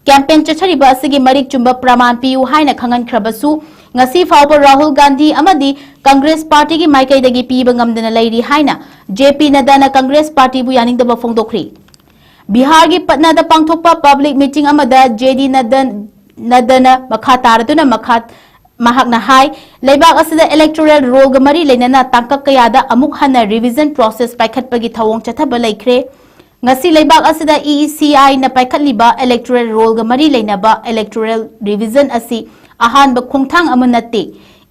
ꯀꯦꯝꯄꯦꯟ ꯆꯠꯊꯔꯤꯕ ꯑꯁꯤꯒꯤ ꯃꯔꯤꯛ ꯆꯨꯝꯕ ꯄ꯭ꯔꯃꯥꯟ ꯄꯤꯌꯨ ꯍꯥꯏꯅ ꯈꯪꯍꯟꯈ꯭ꯔꯕꯁꯨ, ꯉꯁꯤ ꯐꯥꯎꯕ ꯔꯥꯍꯨꯜ ꯒꯥꯟꯙꯤ ꯑꯃꯗꯤ ꯀꯪꯒ꯭ꯔꯦꯁ ꯄꯥꯔꯇꯤꯒꯤ ꯃꯥꯏꯀꯩꯗꯒꯤ ꯄꯤꯕ ꯉꯝꯗꯅ ꯂꯩꯔꯤ ꯍꯥꯏꯅ ꯖꯦ ꯄꯤ ꯅꯗ꯭ꯗꯥꯅ ꯀꯪꯒ꯭ꯔꯦꯁ ꯄꯥꯔꯇꯤꯕꯨ ꯌꯥꯅꯤꯡꯗꯕ ꯐꯣꯡꯗꯣꯛꯈ꯭ꯔꯤ꯫ ꯕꯤꯍꯥꯔꯒꯤ ꯄꯠꯅꯥꯗ ꯄꯥꯡꯊꯣꯛꯄ ꯄꯕ꯭ꯂꯤꯛ ꯃꯤꯇꯤꯡ ꯑꯃꯗ ꯖꯦ ꯗꯤ ꯅꯗ꯭ꯗꯟ-, ꯅꯗ꯭ꯗꯥꯅ ꯃꯈꯥ ꯇꯥꯔꯗꯨꯅ ꯃꯈꯥ ꯃꯍꯥꯛꯅ ꯍꯥꯏ, ꯂꯩꯕꯥꯛ ꯑꯁꯤꯗ ꯏꯂꯦꯛꯇꯣꯔꯦꯜ ꯔꯣꯜꯒ ꯃꯔꯤ ꯂꯩꯅꯅ ꯇꯥꯡꯀꯛ ꯀꯌꯥꯗ ꯑꯃꯨꯛ ꯍꯟꯅ ꯔꯤꯚꯤꯖꯟ ꯄ꯭ꯔꯣꯁꯦꯁ ꯄꯥꯏꯈꯠꯄꯒꯤ ꯊꯧꯑꯣꯡ ꯆꯠꯊꯕ ꯂꯩꯈ꯭ꯔꯦ꯫ ꯉꯁꯤ ꯂꯩꯕꯥꯛ ꯑꯁꯤꯗ ꯏ ꯁꯤ ꯑꯥꯏꯅ ꯄꯥꯏꯈꯠꯂꯤꯕ ꯏꯂꯦꯛꯇꯣꯔꯦꯜ ꯔꯣꯜꯒ ꯃꯔꯤ ꯂꯩꯅꯕ ꯏꯂꯦꯛꯇꯣꯔꯦꯜ ꯔꯤꯚꯤꯖꯟ ꯑꯁꯤ ꯑꯍꯥꯟꯕ ꯈꯣꯡꯊꯥꯡ ꯑꯃ ꯅꯠꯇꯦ꯫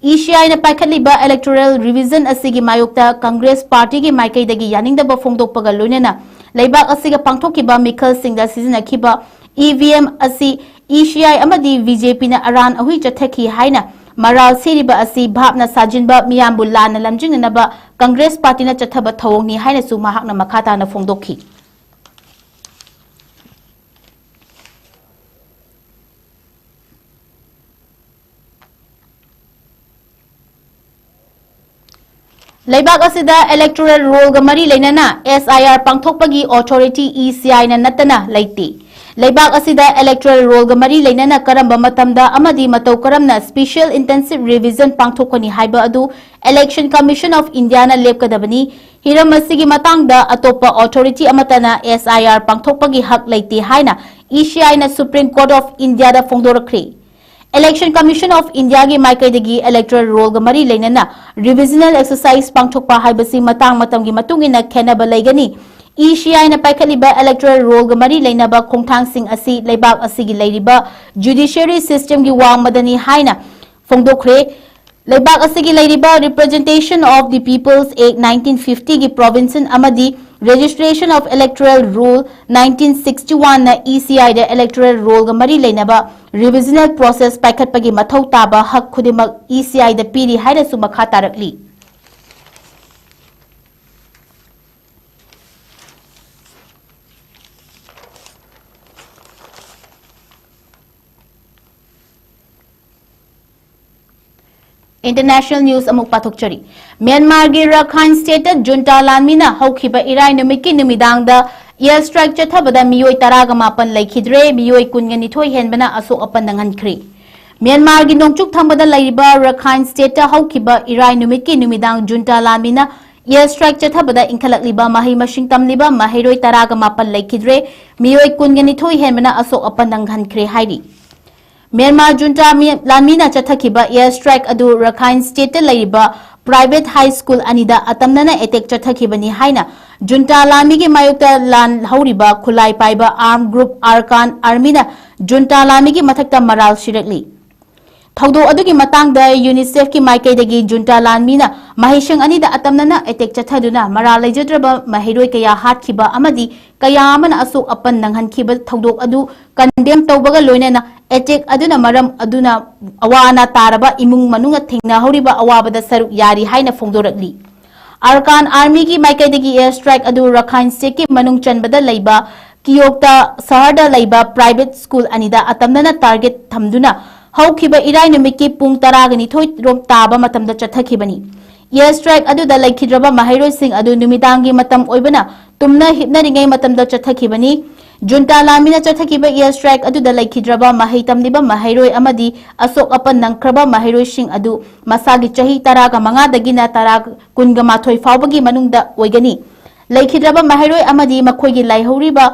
ꯏ ꯁꯤ ꯑꯥꯏꯅ ꯄꯥꯏꯈꯠꯂꯤꯕ ꯏꯂꯦꯛꯇꯣꯔꯦꯜ ꯔꯤꯚꯤꯖꯟ ꯑꯁꯤꯒꯤ ꯃꯥꯌꯣꯛꯇ ꯀꯪꯒ꯭ꯔꯦꯁ ꯄꯥꯔꯇꯤꯒꯤ ꯃꯥꯏꯀꯩꯗꯒꯤ ꯌꯥꯅꯤꯡꯗꯕ ꯐꯣꯡꯗꯣꯛꯄꯒ ꯂꯣꯏꯅꯅ ꯂꯩꯕꯥꯛ ꯑꯁꯤꯒ ꯄꯥꯡꯊꯣꯛꯈꯤꯕ ꯃꯤꯈꯜꯁꯤꯡꯗ ꯁꯤꯖꯤꯟꯅꯈꯤꯕ ꯏ ꯚꯤ ꯑꯦꯝ ꯑꯁꯤ ꯏ ꯁꯤ ꯑꯥꯏ ꯑꯃꯗꯤ ꯕꯤ ꯖꯦ ꯄꯤꯅ ꯑꯔꯥꯟ ꯑꯍꯨꯏ ꯆꯠꯊꯈꯤ ꯍꯥꯏꯅ ꯃꯔꯥꯜ ꯁꯤꯔꯤꯕ ꯑꯁꯤ ꯚꯥꯞꯅ ꯁꯥꯖꯤꯟꯕ, ꯃꯤꯌꯥꯝꯕꯨ ꯂꯥꯟꯅ ꯂꯝꯖꯤꯡꯅꯅꯕ ꯀꯪꯒ꯭ꯔꯦꯁ ꯄꯥꯔꯇꯤꯅ ꯆꯠꯊꯕ ꯊꯧꯑꯣꯡꯅꯤ ꯍꯥꯏꯅꯁꯨ ꯃꯍꯥꯛꯅ ꯃꯈꯥ ꯇꯥꯅ ꯐꯣꯡꯗꯣꯛꯈꯤ꯫ ꯂꯩꯕꯥꯛ ꯑꯁꯤꯗ electoral rollꯒ ꯃꯔꯤ ꯂꯩꯅꯅ S I R ꯄꯥꯡꯊꯣꯛꯄꯒꯤ authority E C Iꯅ ꯅꯠꯇꯅ ꯂꯩꯇꯦ꯫ ꯂꯩꯕꯥꯛ ꯑꯁꯤꯗ electoral rollꯒ ꯃꯔꯤ ꯂꯩꯅꯅ ꯀꯔꯝꯕ ꯃꯇꯝꯗ ꯑꯃꯗꯤ ꯃꯇꯧ ꯀꯔꯝꯅ special intensive revision ꯄꯥꯡꯊꯣꯛꯀꯅꯤ ꯍꯥꯏꯕ ꯑꯗꯨ Election Commission of Indiaꯅ ꯂꯦꯞꯀꯗꯕꯅꯤ꯫ ꯍꯤꯔꯝ ꯑꯁꯤꯒꯤ ꯃꯇꯥꯡꯗ ꯑꯇꯣꯞꯄ authority ꯑꯃꯠꯇꯅ S I R ꯄꯥꯡꯊꯣꯛꯄꯒꯤ ꯍꯛ ꯂꯩꯇꯦ ꯍꯥꯏꯅ E C Iꯅ Supreme Court of Indiaꯗ ꯐꯣꯡꯗꯣꯔꯛꯈ꯭ꯔꯦ꯫ Election Commission of Indiaꯒꯤ ꯃꯥꯏꯀꯩꯗꯒꯤ electoral rollꯒ ꯃꯔꯤ ꯂꯩꯅꯅ revisional exercise ꯄꯥꯡꯊꯣꯛꯄ ꯍꯥꯏꯕꯁꯤ ꯃꯇꯥꯡ ꯃꯇꯝꯒꯤ ꯃꯇꯨꯡ ꯏꯟꯅ ꯈꯦꯠꯅꯕ ꯂꯩꯒꯅꯤ꯫ E C Iꯅ ꯄꯥꯏꯈꯠꯂꯤꯕ electoral rollꯒ ꯃꯔꯤ ꯂꯩꯅꯕ ꯈꯣꯡꯊꯥꯡꯁꯤꯡ ꯑꯁꯤ ꯂꯩꯕꯥꯛ ꯑꯁꯤꯒꯤ ꯂꯩꯔꯤꯕ judiciary systemꯒꯤ ꯋꯥꯡꯃꯗꯅꯤ ꯍꯥꯏꯅ ꯐꯣꯡꯗꯣꯛꯈ꯭ꯔꯦ꯫ ꯂꯩꯕꯥꯛ ꯑꯁꯤꯒꯤ ꯂꯩꯔꯤꯕ Representation of the People's Act nineteen fiftyꯒꯤ provision ꯑꯃꯗꯤ Registration of Electoral Roll nineteen sixty-oneꯅ E C Iꯗ electoral rollꯒ ꯃꯔꯤ ꯂꯩꯅꯕ revisional process ꯄꯥꯏꯈꯠꯄꯒꯤ ꯃꯊꯧ ꯇꯥꯕ ꯍꯛ ꯈꯨꯗꯤꯡꯃꯛ E C Iꯗ ꯄꯤꯔꯤ ꯍꯥꯏꯅꯁꯨ ꯃꯈꯥ ꯇꯥꯔꯛꯂꯤ꯫ International news ꯑꯃꯨꯛ ꯄꯥꯊꯣꯛꯆꯔꯤ꯫ ꯃ꯭ꯌꯥꯟꯃꯥꯔꯒꯤ ꯔꯥꯈꯥꯏꯟ stateꯇ junta ꯂꯥꯟꯃꯤꯅ ꯍꯧꯈꯤꯕ ꯏꯔꯥꯏ ꯅꯨꯃꯤꯠꯀꯤ ꯅꯨꯃꯤꯗꯥꯡꯗ air strike ꯆꯠꯊꯕꯗ ꯃꯤꯑꯣꯏ ꯇꯔꯥꯒ ꯃꯥꯄꯟ ꯂꯩꯈꯤꯗ꯭ꯔꯦ, ꯃꯤꯑꯣꯏ ꯀꯨꯟꯒ ꯅꯤꯊꯣꯏ ꯍꯦꯟꯕꯅ ꯑꯁꯣꯛ ꯑꯄꯟ ꯅꯪꯍꯟꯈ꯭ꯔꯦ꯫ ꯃ꯭ꯌꯥꯟꯃꯥꯔꯒꯤ ꯅꯣꯡꯆꯨꯞ ꯊꯪꯕꯗ ꯂꯩꯔꯤꯕ ꯔꯥꯈꯥꯏꯟ stateꯇ ꯍꯧꯈꯤꯕ ꯏꯔꯥꯏ ꯅꯨꯃꯤꯠꯀꯤ ꯅꯨꯃꯤꯗꯥꯡ junta ꯂꯥꯟꯃꯤꯅ air strike ꯆꯠꯊꯕꯗ ꯏꯟꯈꯠꯂꯛꯂꯤꯕ ꯃꯍꯩ ꯃꯁꯤꯡ ꯇꯝꯂꯤꯕ ꯃꯍꯩꯔꯣꯏ ꯇꯔꯥꯒ ꯃꯥꯄꯟ ꯂꯩꯈꯤꯗ꯭ꯔꯦ, ꯃꯤꯑꯣꯏ ꯀꯨꯟꯒ ꯅꯤꯊꯣꯏ ꯍꯦꯟꯕꯅ ꯑꯁꯣꯛ ꯑꯄꯟ ꯅꯪꯍꯟꯈ꯭ꯔꯦ ꯍꯥꯏꯔꯤ꯫ ꯃ꯭ꯌꯥꯟꯃꯥꯔ junta ꯃꯤ-, ꯂꯥꯟꯃꯤꯅ ꯆꯠꯊꯈꯤꯕ air strike ꯑꯗꯨ ꯔꯥꯈꯥꯏꯟ stateꯇ ꯂꯩꯔꯤꯕ private high school ꯑꯅꯤꯗ ꯑꯇꯝꯅꯅ attack ꯆꯠꯊꯈꯤꯕꯅꯤ ꯍꯥꯏꯅ junta ꯂꯥꯟꯃꯤꯒꯤ ꯃꯥꯌꯣꯛꯇ ꯂꯥꯟ ꯍꯧꯔꯤꯕ ꯈꯨꯠꯂꯥꯏ ꯄꯥꯏꯕ armed group Arakan Armyꯅ junta ꯂꯥꯟꯃꯤꯒꯤ ꯃꯊꯛꯇ ꯃꯔꯥꯜ ꯁꯤꯔꯛꯂꯤ꯫ ꯊꯧꯗꯣꯛ ꯑꯗꯨꯒꯤ ꯃꯇꯥꯡꯗ UNICEFꯀꯤ ꯃꯥꯏꯀꯩꯗꯒꯤ junta ꯂꯥꯟꯃꯤꯅ ꯃꯍꯩꯁꯪ ꯑꯅꯤꯗ ꯑꯇꯝꯅꯅ attack ꯆꯠꯊꯗꯨꯅ ꯃꯔꯥꯜ ꯂꯩꯖꯗ꯭ꯔꯕ ꯃꯍꯩꯔꯣꯏ ꯀꯌꯥ ꯍꯥꯠꯈꯤꯕ ꯑꯃꯗꯤ ꯀꯌꯥ ꯑꯃꯅ ꯑꯁꯣꯛ ꯑꯄꯟ ꯅꯪꯍꯟꯈꯤꯕ ꯊꯧꯗꯣꯛ ꯑꯗꯨ condemn ꯇꯧꯕꯒ ꯂꯣꯏꯅꯅ attack ꯑꯗꯨꯅ ꯃꯔꯝ ꯑꯗꯨꯅ ꯑꯋꯥ ꯑꯅꯥ ꯇꯥꯔꯕ ꯏꯃꯨꯡ ꯃꯅꯨꯡꯅ ꯊꯦꯡꯅꯍꯧꯔꯤꯕ ꯑꯋꯥꯕꯗ ꯁꯔꯨꯛ ꯌꯥꯔꯤ ꯍꯥꯏꯅ ꯐꯣꯡꯗꯣꯔꯛꯂꯤ꯫ Arakan Armyꯒꯤ ꯃꯥꯏꯀꯩꯗꯒꯤ air strike ꯑꯗꯨ ꯔꯥꯈꯥꯏꯟ stateꯀꯤ ꯃꯅꯨꯡ ꯆꯟꯕꯗ ꯂꯩꯕ ꯀꯤꯌꯣꯛꯇ ꯁꯍꯔꯗ ꯂꯩꯕ private school ꯑꯅꯤꯗ ꯑꯇꯝꯅꯅ target ꯊꯝꯗꯨꯅ ꯍꯧꯈꯤꯕ ꯏꯔꯥꯏ ꯅꯨꯃꯤꯠꯀꯤ ꯄꯨꯡ ꯇꯔꯥꯒ ꯅꯤꯊꯣꯏ ꯔꯣꯝ ꯇꯥꯕ ꯃꯇꯝꯗ ꯆꯠꯊꯈꯤꯕꯅꯤ꯫ Air strike ꯑꯗꯨꯗ ꯂꯩꯈꯤꯗ꯭ꯔꯕ ꯃꯍꯩꯔꯣꯏꯁꯤꯡ ꯑꯗꯨ ꯅꯨꯃꯤꯗꯥꯡꯒꯤ ꯃꯇꯝ ꯑꯣꯏꯕꯅ ꯇꯨꯝꯅ ꯍꯤꯞꯅꯔꯤꯉꯩ ꯃꯇꯝꯗ ꯆꯠꯊꯈꯤꯕꯅꯤ꯫ ꯖꯨꯟꯇꯥ ꯂꯥꯟꯃꯤꯅ ꯆꯠꯊꯈꯤꯕ air strike ꯑꯗꯨꯗ ꯂꯩꯈꯤꯗ꯭ꯔꯕ ꯃꯍꯩ ꯇꯝꯂꯤꯕ ꯃꯍꯩꯔꯣꯏ ꯑꯃꯗꯤ ꯑꯁꯣꯛ ꯑꯄꯟ ꯅꯪꯈ꯭ꯔꯕ ꯃꯍꯩꯔꯣꯏꯁꯤꯡ ꯑꯗꯨ ꯃꯁꯥꯒꯤ ꯆꯍꯤ ꯇꯔꯥꯒ ꯃꯉꯥꯗꯒꯤꯅ ꯇꯔꯥ ꯀꯨꯟꯒ ꯃꯥꯊꯣꯏ ꯐꯥꯎꯕꯒꯤ ꯃꯅꯨꯡꯗ ꯑꯣꯏꯒꯅꯤ꯫ ꯂꯩꯈꯤꯗ꯭ꯔꯕ ꯃꯍꯩꯔꯣꯏ ꯑꯃꯗꯤ ꯃꯈꯣꯏꯒꯤ ꯂꯩꯍꯧꯔꯤꯕ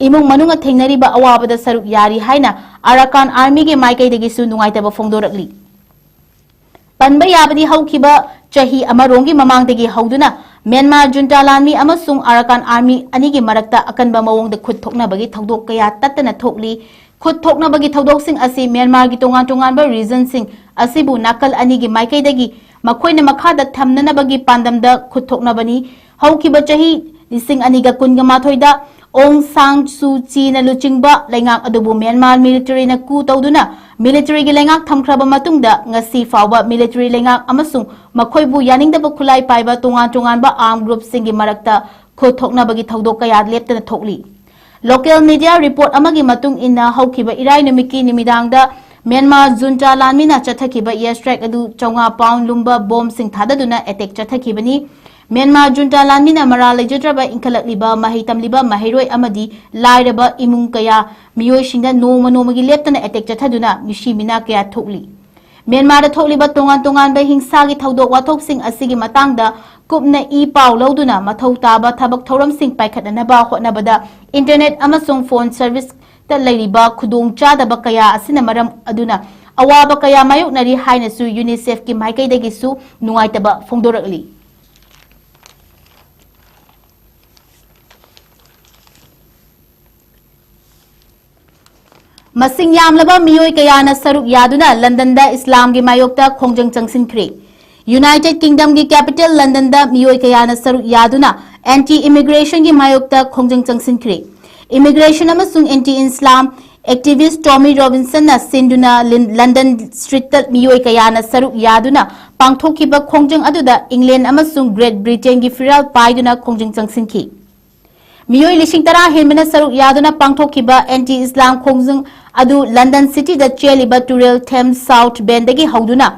ꯏꯃꯨꯡ ꯃꯅꯨꯡꯅ ꯊꯦꯡꯅꯔꯤꯕ ꯑꯋꯥꯕꯗ ꯁꯔꯨꯛ ꯌꯥꯔꯤ ꯍꯥꯏꯅ ꯑꯔꯥꯀꯥꯟ ꯑꯥꯔꯃꯤꯒꯤ ꯃꯥꯏꯀꯩꯗꯒꯤꯁꯨ ꯅꯨꯡꯉꯥꯏꯇꯕ ꯐꯣꯡꯗꯣꯔꯛꯂꯤ꯫ ꯄꯟꯕ ꯌꯥꯕꯗꯤ ꯍꯧꯈꯤꯕ ꯆꯍꯤ ꯑꯃꯔꯣꯝꯒꯤ ꯃꯃꯥꯡꯗꯒꯤ ꯍꯧꯗꯨꯅ ꯃ꯭ꯌꯥꯟꯃꯥꯔ ꯖꯨꯟꯇꯥ ꯂꯥꯟꯃꯤ ꯑꯃꯁꯨꯡ ꯑꯔꯥꯀꯥꯟ ꯑꯥꯔꯃꯤ ꯑꯅꯤꯒꯤ ꯃꯔꯛꯇ ꯑꯀꯟꯕ ꯃꯑꯣꯡꯗ ꯈꯨꯠ ꯊꯣꯛꯅꯕꯒꯤ ꯊꯧꯗꯣꯛ ꯀꯌꯥ ꯇꯠꯇꯅ ꯊꯣꯛꯂꯤ꯫ ꯈꯨꯠ ꯊꯣꯛꯅꯕꯒꯤ ꯊꯧꯗꯣꯛꯁꯤꯡ ꯑꯁꯤ ꯃ꯭ꯌꯥꯟꯃꯥꯔꯒꯤ ꯇꯣꯉꯥꯟ ꯇꯣꯉꯥꯟꯕ ꯔꯤꯖꯟꯁꯤꯡ ꯑꯁꯤꯕꯨ ꯅꯥꯀꯜ ꯑꯅꯤꯒꯤ ꯃꯥꯏꯀꯩꯗꯒꯤ ꯃꯈꯣꯏꯅ ꯃꯈꯥꯗ ꯊꯝꯅꯅꯕꯒꯤ ꯄꯥꯟꯗꯝꯗ ꯈꯨꯠ ꯊꯣꯛꯅꯕꯅꯤ꯫ ꯍꯧꯈꯤꯕ ꯆꯍꯤ ꯂꯤꯁꯤꯡ ꯑꯅꯤꯒ ꯀꯨꯟꯒ ꯃꯥꯊꯣꯏꯗ ꯑꯣꯡ ꯁꯥꯡ ꯁꯨ ꯆꯤꯅ ꯂꯨꯆꯤꯡꯕ ꯂꯩꯉꯥꯛ ꯑꯗꯨꯕꯨ ꯃ꯭ꯌꯥꯟꯃꯥꯔ ꯃꯤꯂꯤꯇꯔꯤꯅ coup ꯇꯧꯗꯨꯅ ꯃꯤꯂꯤꯇꯔꯤꯒꯤ ꯂꯩꯉꯥꯛ ꯊꯝꯈ꯭ꯔꯕ ꯃꯇꯨꯡꯗ ꯉꯁꯤ ꯐꯥꯎꯕ ꯃꯤꯂꯤꯇꯔꯤ ꯂꯩꯉꯥꯛ ꯑꯃꯁꯨꯡ ꯃꯈꯣꯏꯕꯨ ꯌꯥꯅꯤꯡꯗꯕ ꯈꯨꯠꯂꯥꯏ ꯄꯥꯏꯕ ꯇꯣꯉꯥꯟ ꯇꯣꯉꯥꯟꯕ armed groupꯁꯤꯡꯒꯤ ꯃꯔꯛꯇ ꯈꯨꯠ ꯊꯣꯛꯅꯕꯒꯤ ꯊꯧꯗꯣꯛ ꯀꯌꯥ ꯂꯦꯞꯇꯅ ꯊꯣꯛꯂꯤ꯫ Local media report ꯑꯃꯒꯤ ꯃꯇꯨꯡ ꯏꯟꯅ ꯍꯧꯈꯤꯕ ꯏꯔꯥꯏ ꯅꯨꯃꯤꯠꯀꯤ ꯅꯨꯃꯤꯗꯥꯡꯗ ꯃ꯭ꯌꯥꯟꯃꯥꯔ ꯖꯨꯟꯇꯥ ꯂꯥꯟꯃꯤꯅ ꯆꯠꯊꯈꯤꯕ air strike ꯑꯗꯨ ꯆꯥꯝꯃꯉꯥ pound ꯂꯨꯝꯕ ꯕꯣꯝꯁꯤꯡ ꯊꯥꯗꯗꯨꯅ attack ꯆꯠꯊꯈꯤꯕꯅꯤ꯫ ꯃ꯭ꯌꯥꯟꯃꯥꯔ ꯖꯨꯟꯇꯥ ꯂꯥꯟꯃꯤꯅ ꯃꯔꯥꯜ ꯂꯩꯖꯗ꯭ꯔꯕ ꯏꯟꯈꯠꯂꯛꯂꯤꯕ ꯃꯍꯩ ꯇꯝꯂꯤꯕ ꯃꯍꯩꯔꯣꯏ ꯑꯃꯗꯤ ꯂꯥꯏꯔꯕ ꯏꯃꯨꯡ ꯀꯌꯥ ꯃꯤꯑꯣꯏꯁꯤꯡꯗ ꯅꯣꯡꯃ ꯅꯣꯡꯃꯒꯤ ꯂꯦꯞꯇꯅ attack ꯆꯠꯊꯗꯨꯅ ꯃꯤꯁꯤ ꯃꯤꯅꯥ ꯀꯌꯥ ꯊꯣꯛꯂꯤ꯫ ꯃ꯭ꯌꯥꯟꯃꯥꯔꯗ ꯊꯣꯛꯂꯤꯕ ꯇꯣꯉꯥꯟ ꯇꯣꯉꯥꯟꯕ ꯍꯤꯡꯁꯥꯒꯤ ꯊꯧꯗꯣꯛ ꯋꯥꯊꯣꯛꯁꯤꯡ ꯑꯁꯤꯒꯤ ꯃꯇꯥꯡꯗ ꯀꯨꯞꯅ ꯏ ꯄꯥꯎ ꯂꯧꯗꯨꯅ ꯃꯊꯧ ꯇꯥꯕ ꯊꯕꯛ ꯊꯧꯔꯝꯁꯤꯡ ꯄꯥꯏꯈꯠꯅꯅꯕ ꯍꯣꯠꯅꯕꯗ internet ꯑꯃꯁꯨꯡ phone serviceꯇ ꯂꯩꯔꯤꯕ ꯈꯨꯗꯣꯡ ꯆꯥꯗꯕ ꯀꯌꯥ ꯑꯁꯤꯅ ꯃꯔꯝ ꯑꯗꯨꯅ ꯑꯋꯥꯕ ꯀꯌꯥ ꯃꯥꯌꯣꯛꯅꯔꯤ ꯍꯥꯏꯅꯁꯨ UNICEFꯀꯤ ꯃꯥꯏꯀꯩꯗꯒꯤꯁꯨ ꯅꯨꯡꯉꯥꯏꯇꯕ ꯐꯣꯡꯗꯣꯔꯛꯂꯤ꯫ ꯃꯁꯤꯡ ꯌꯥꯝꯂꯕ ꯃꯤꯑꯣꯏ ꯀꯌꯥꯅ ꯁꯔꯨꯛ ꯌꯥꯗꯨꯅ ꯂꯟꯗꯟꯗ ꯏꯁꯂꯥꯝꯒꯤ ꯃꯥꯌꯣꯛꯇ ꯈꯣꯡꯖꯪ ꯆꯪꯁꯤꯟꯈ꯭ꯔꯦ꯫ United Kingdomꯒꯤ capital ꯂꯟꯗꯟꯗ ꯃꯤꯑꯣꯏ ꯀꯌꯥꯅ ꯁꯔꯨꯛ ꯌꯥꯗꯨꯅ anti immigrationꯒꯤ ꯃꯥꯌꯣꯛꯇ ꯈꯣꯡꯖꯪ ꯆꯪꯁꯤꯟꯈ꯭ꯔꯦ꯫ Immigration ꯑꯃꯁꯨꯡ anti Islam activist Tommy Robinsonꯅ ꯁꯤꯟꯗꯨꯅ ꯂꯤꯟ-, London streetꯇ ꯃꯤꯑꯣꯏ ꯀꯌꯥꯅ ꯁꯔꯨꯛ ꯌꯥꯗꯨꯅ ꯄꯥꯡꯊꯣꯛꯈꯤꯕ ꯈꯣꯡꯖꯪ ꯑꯗꯨꯗ England ꯑꯃꯁꯨꯡ Great Britainꯒꯤ ꯐꯤꯔꯥꯜ ꯄꯥꯏꯗꯨꯅ ꯈꯣꯡꯖꯪ ꯆꯪꯁꯤꯟꯈꯤ꯫ ꯃꯤꯑꯣꯏ ꯂꯤꯁꯤꯡ ꯇꯔꯥ ꯍꯦꯟꯕꯅ ꯁꯔꯨꯛ ꯌꯥꯗꯨꯅ ꯄꯥꯡꯊꯣꯛꯈꯤꯕ anti Islam ꯈꯣꯡꯖꯪ ꯑꯗꯨ London cityꯗ ꯆꯦꯜꯂꯤꯕ ꯇꯨꯔꯦꯜ Thames South Bankꯗꯒꯤ ꯍꯧꯗꯨꯅ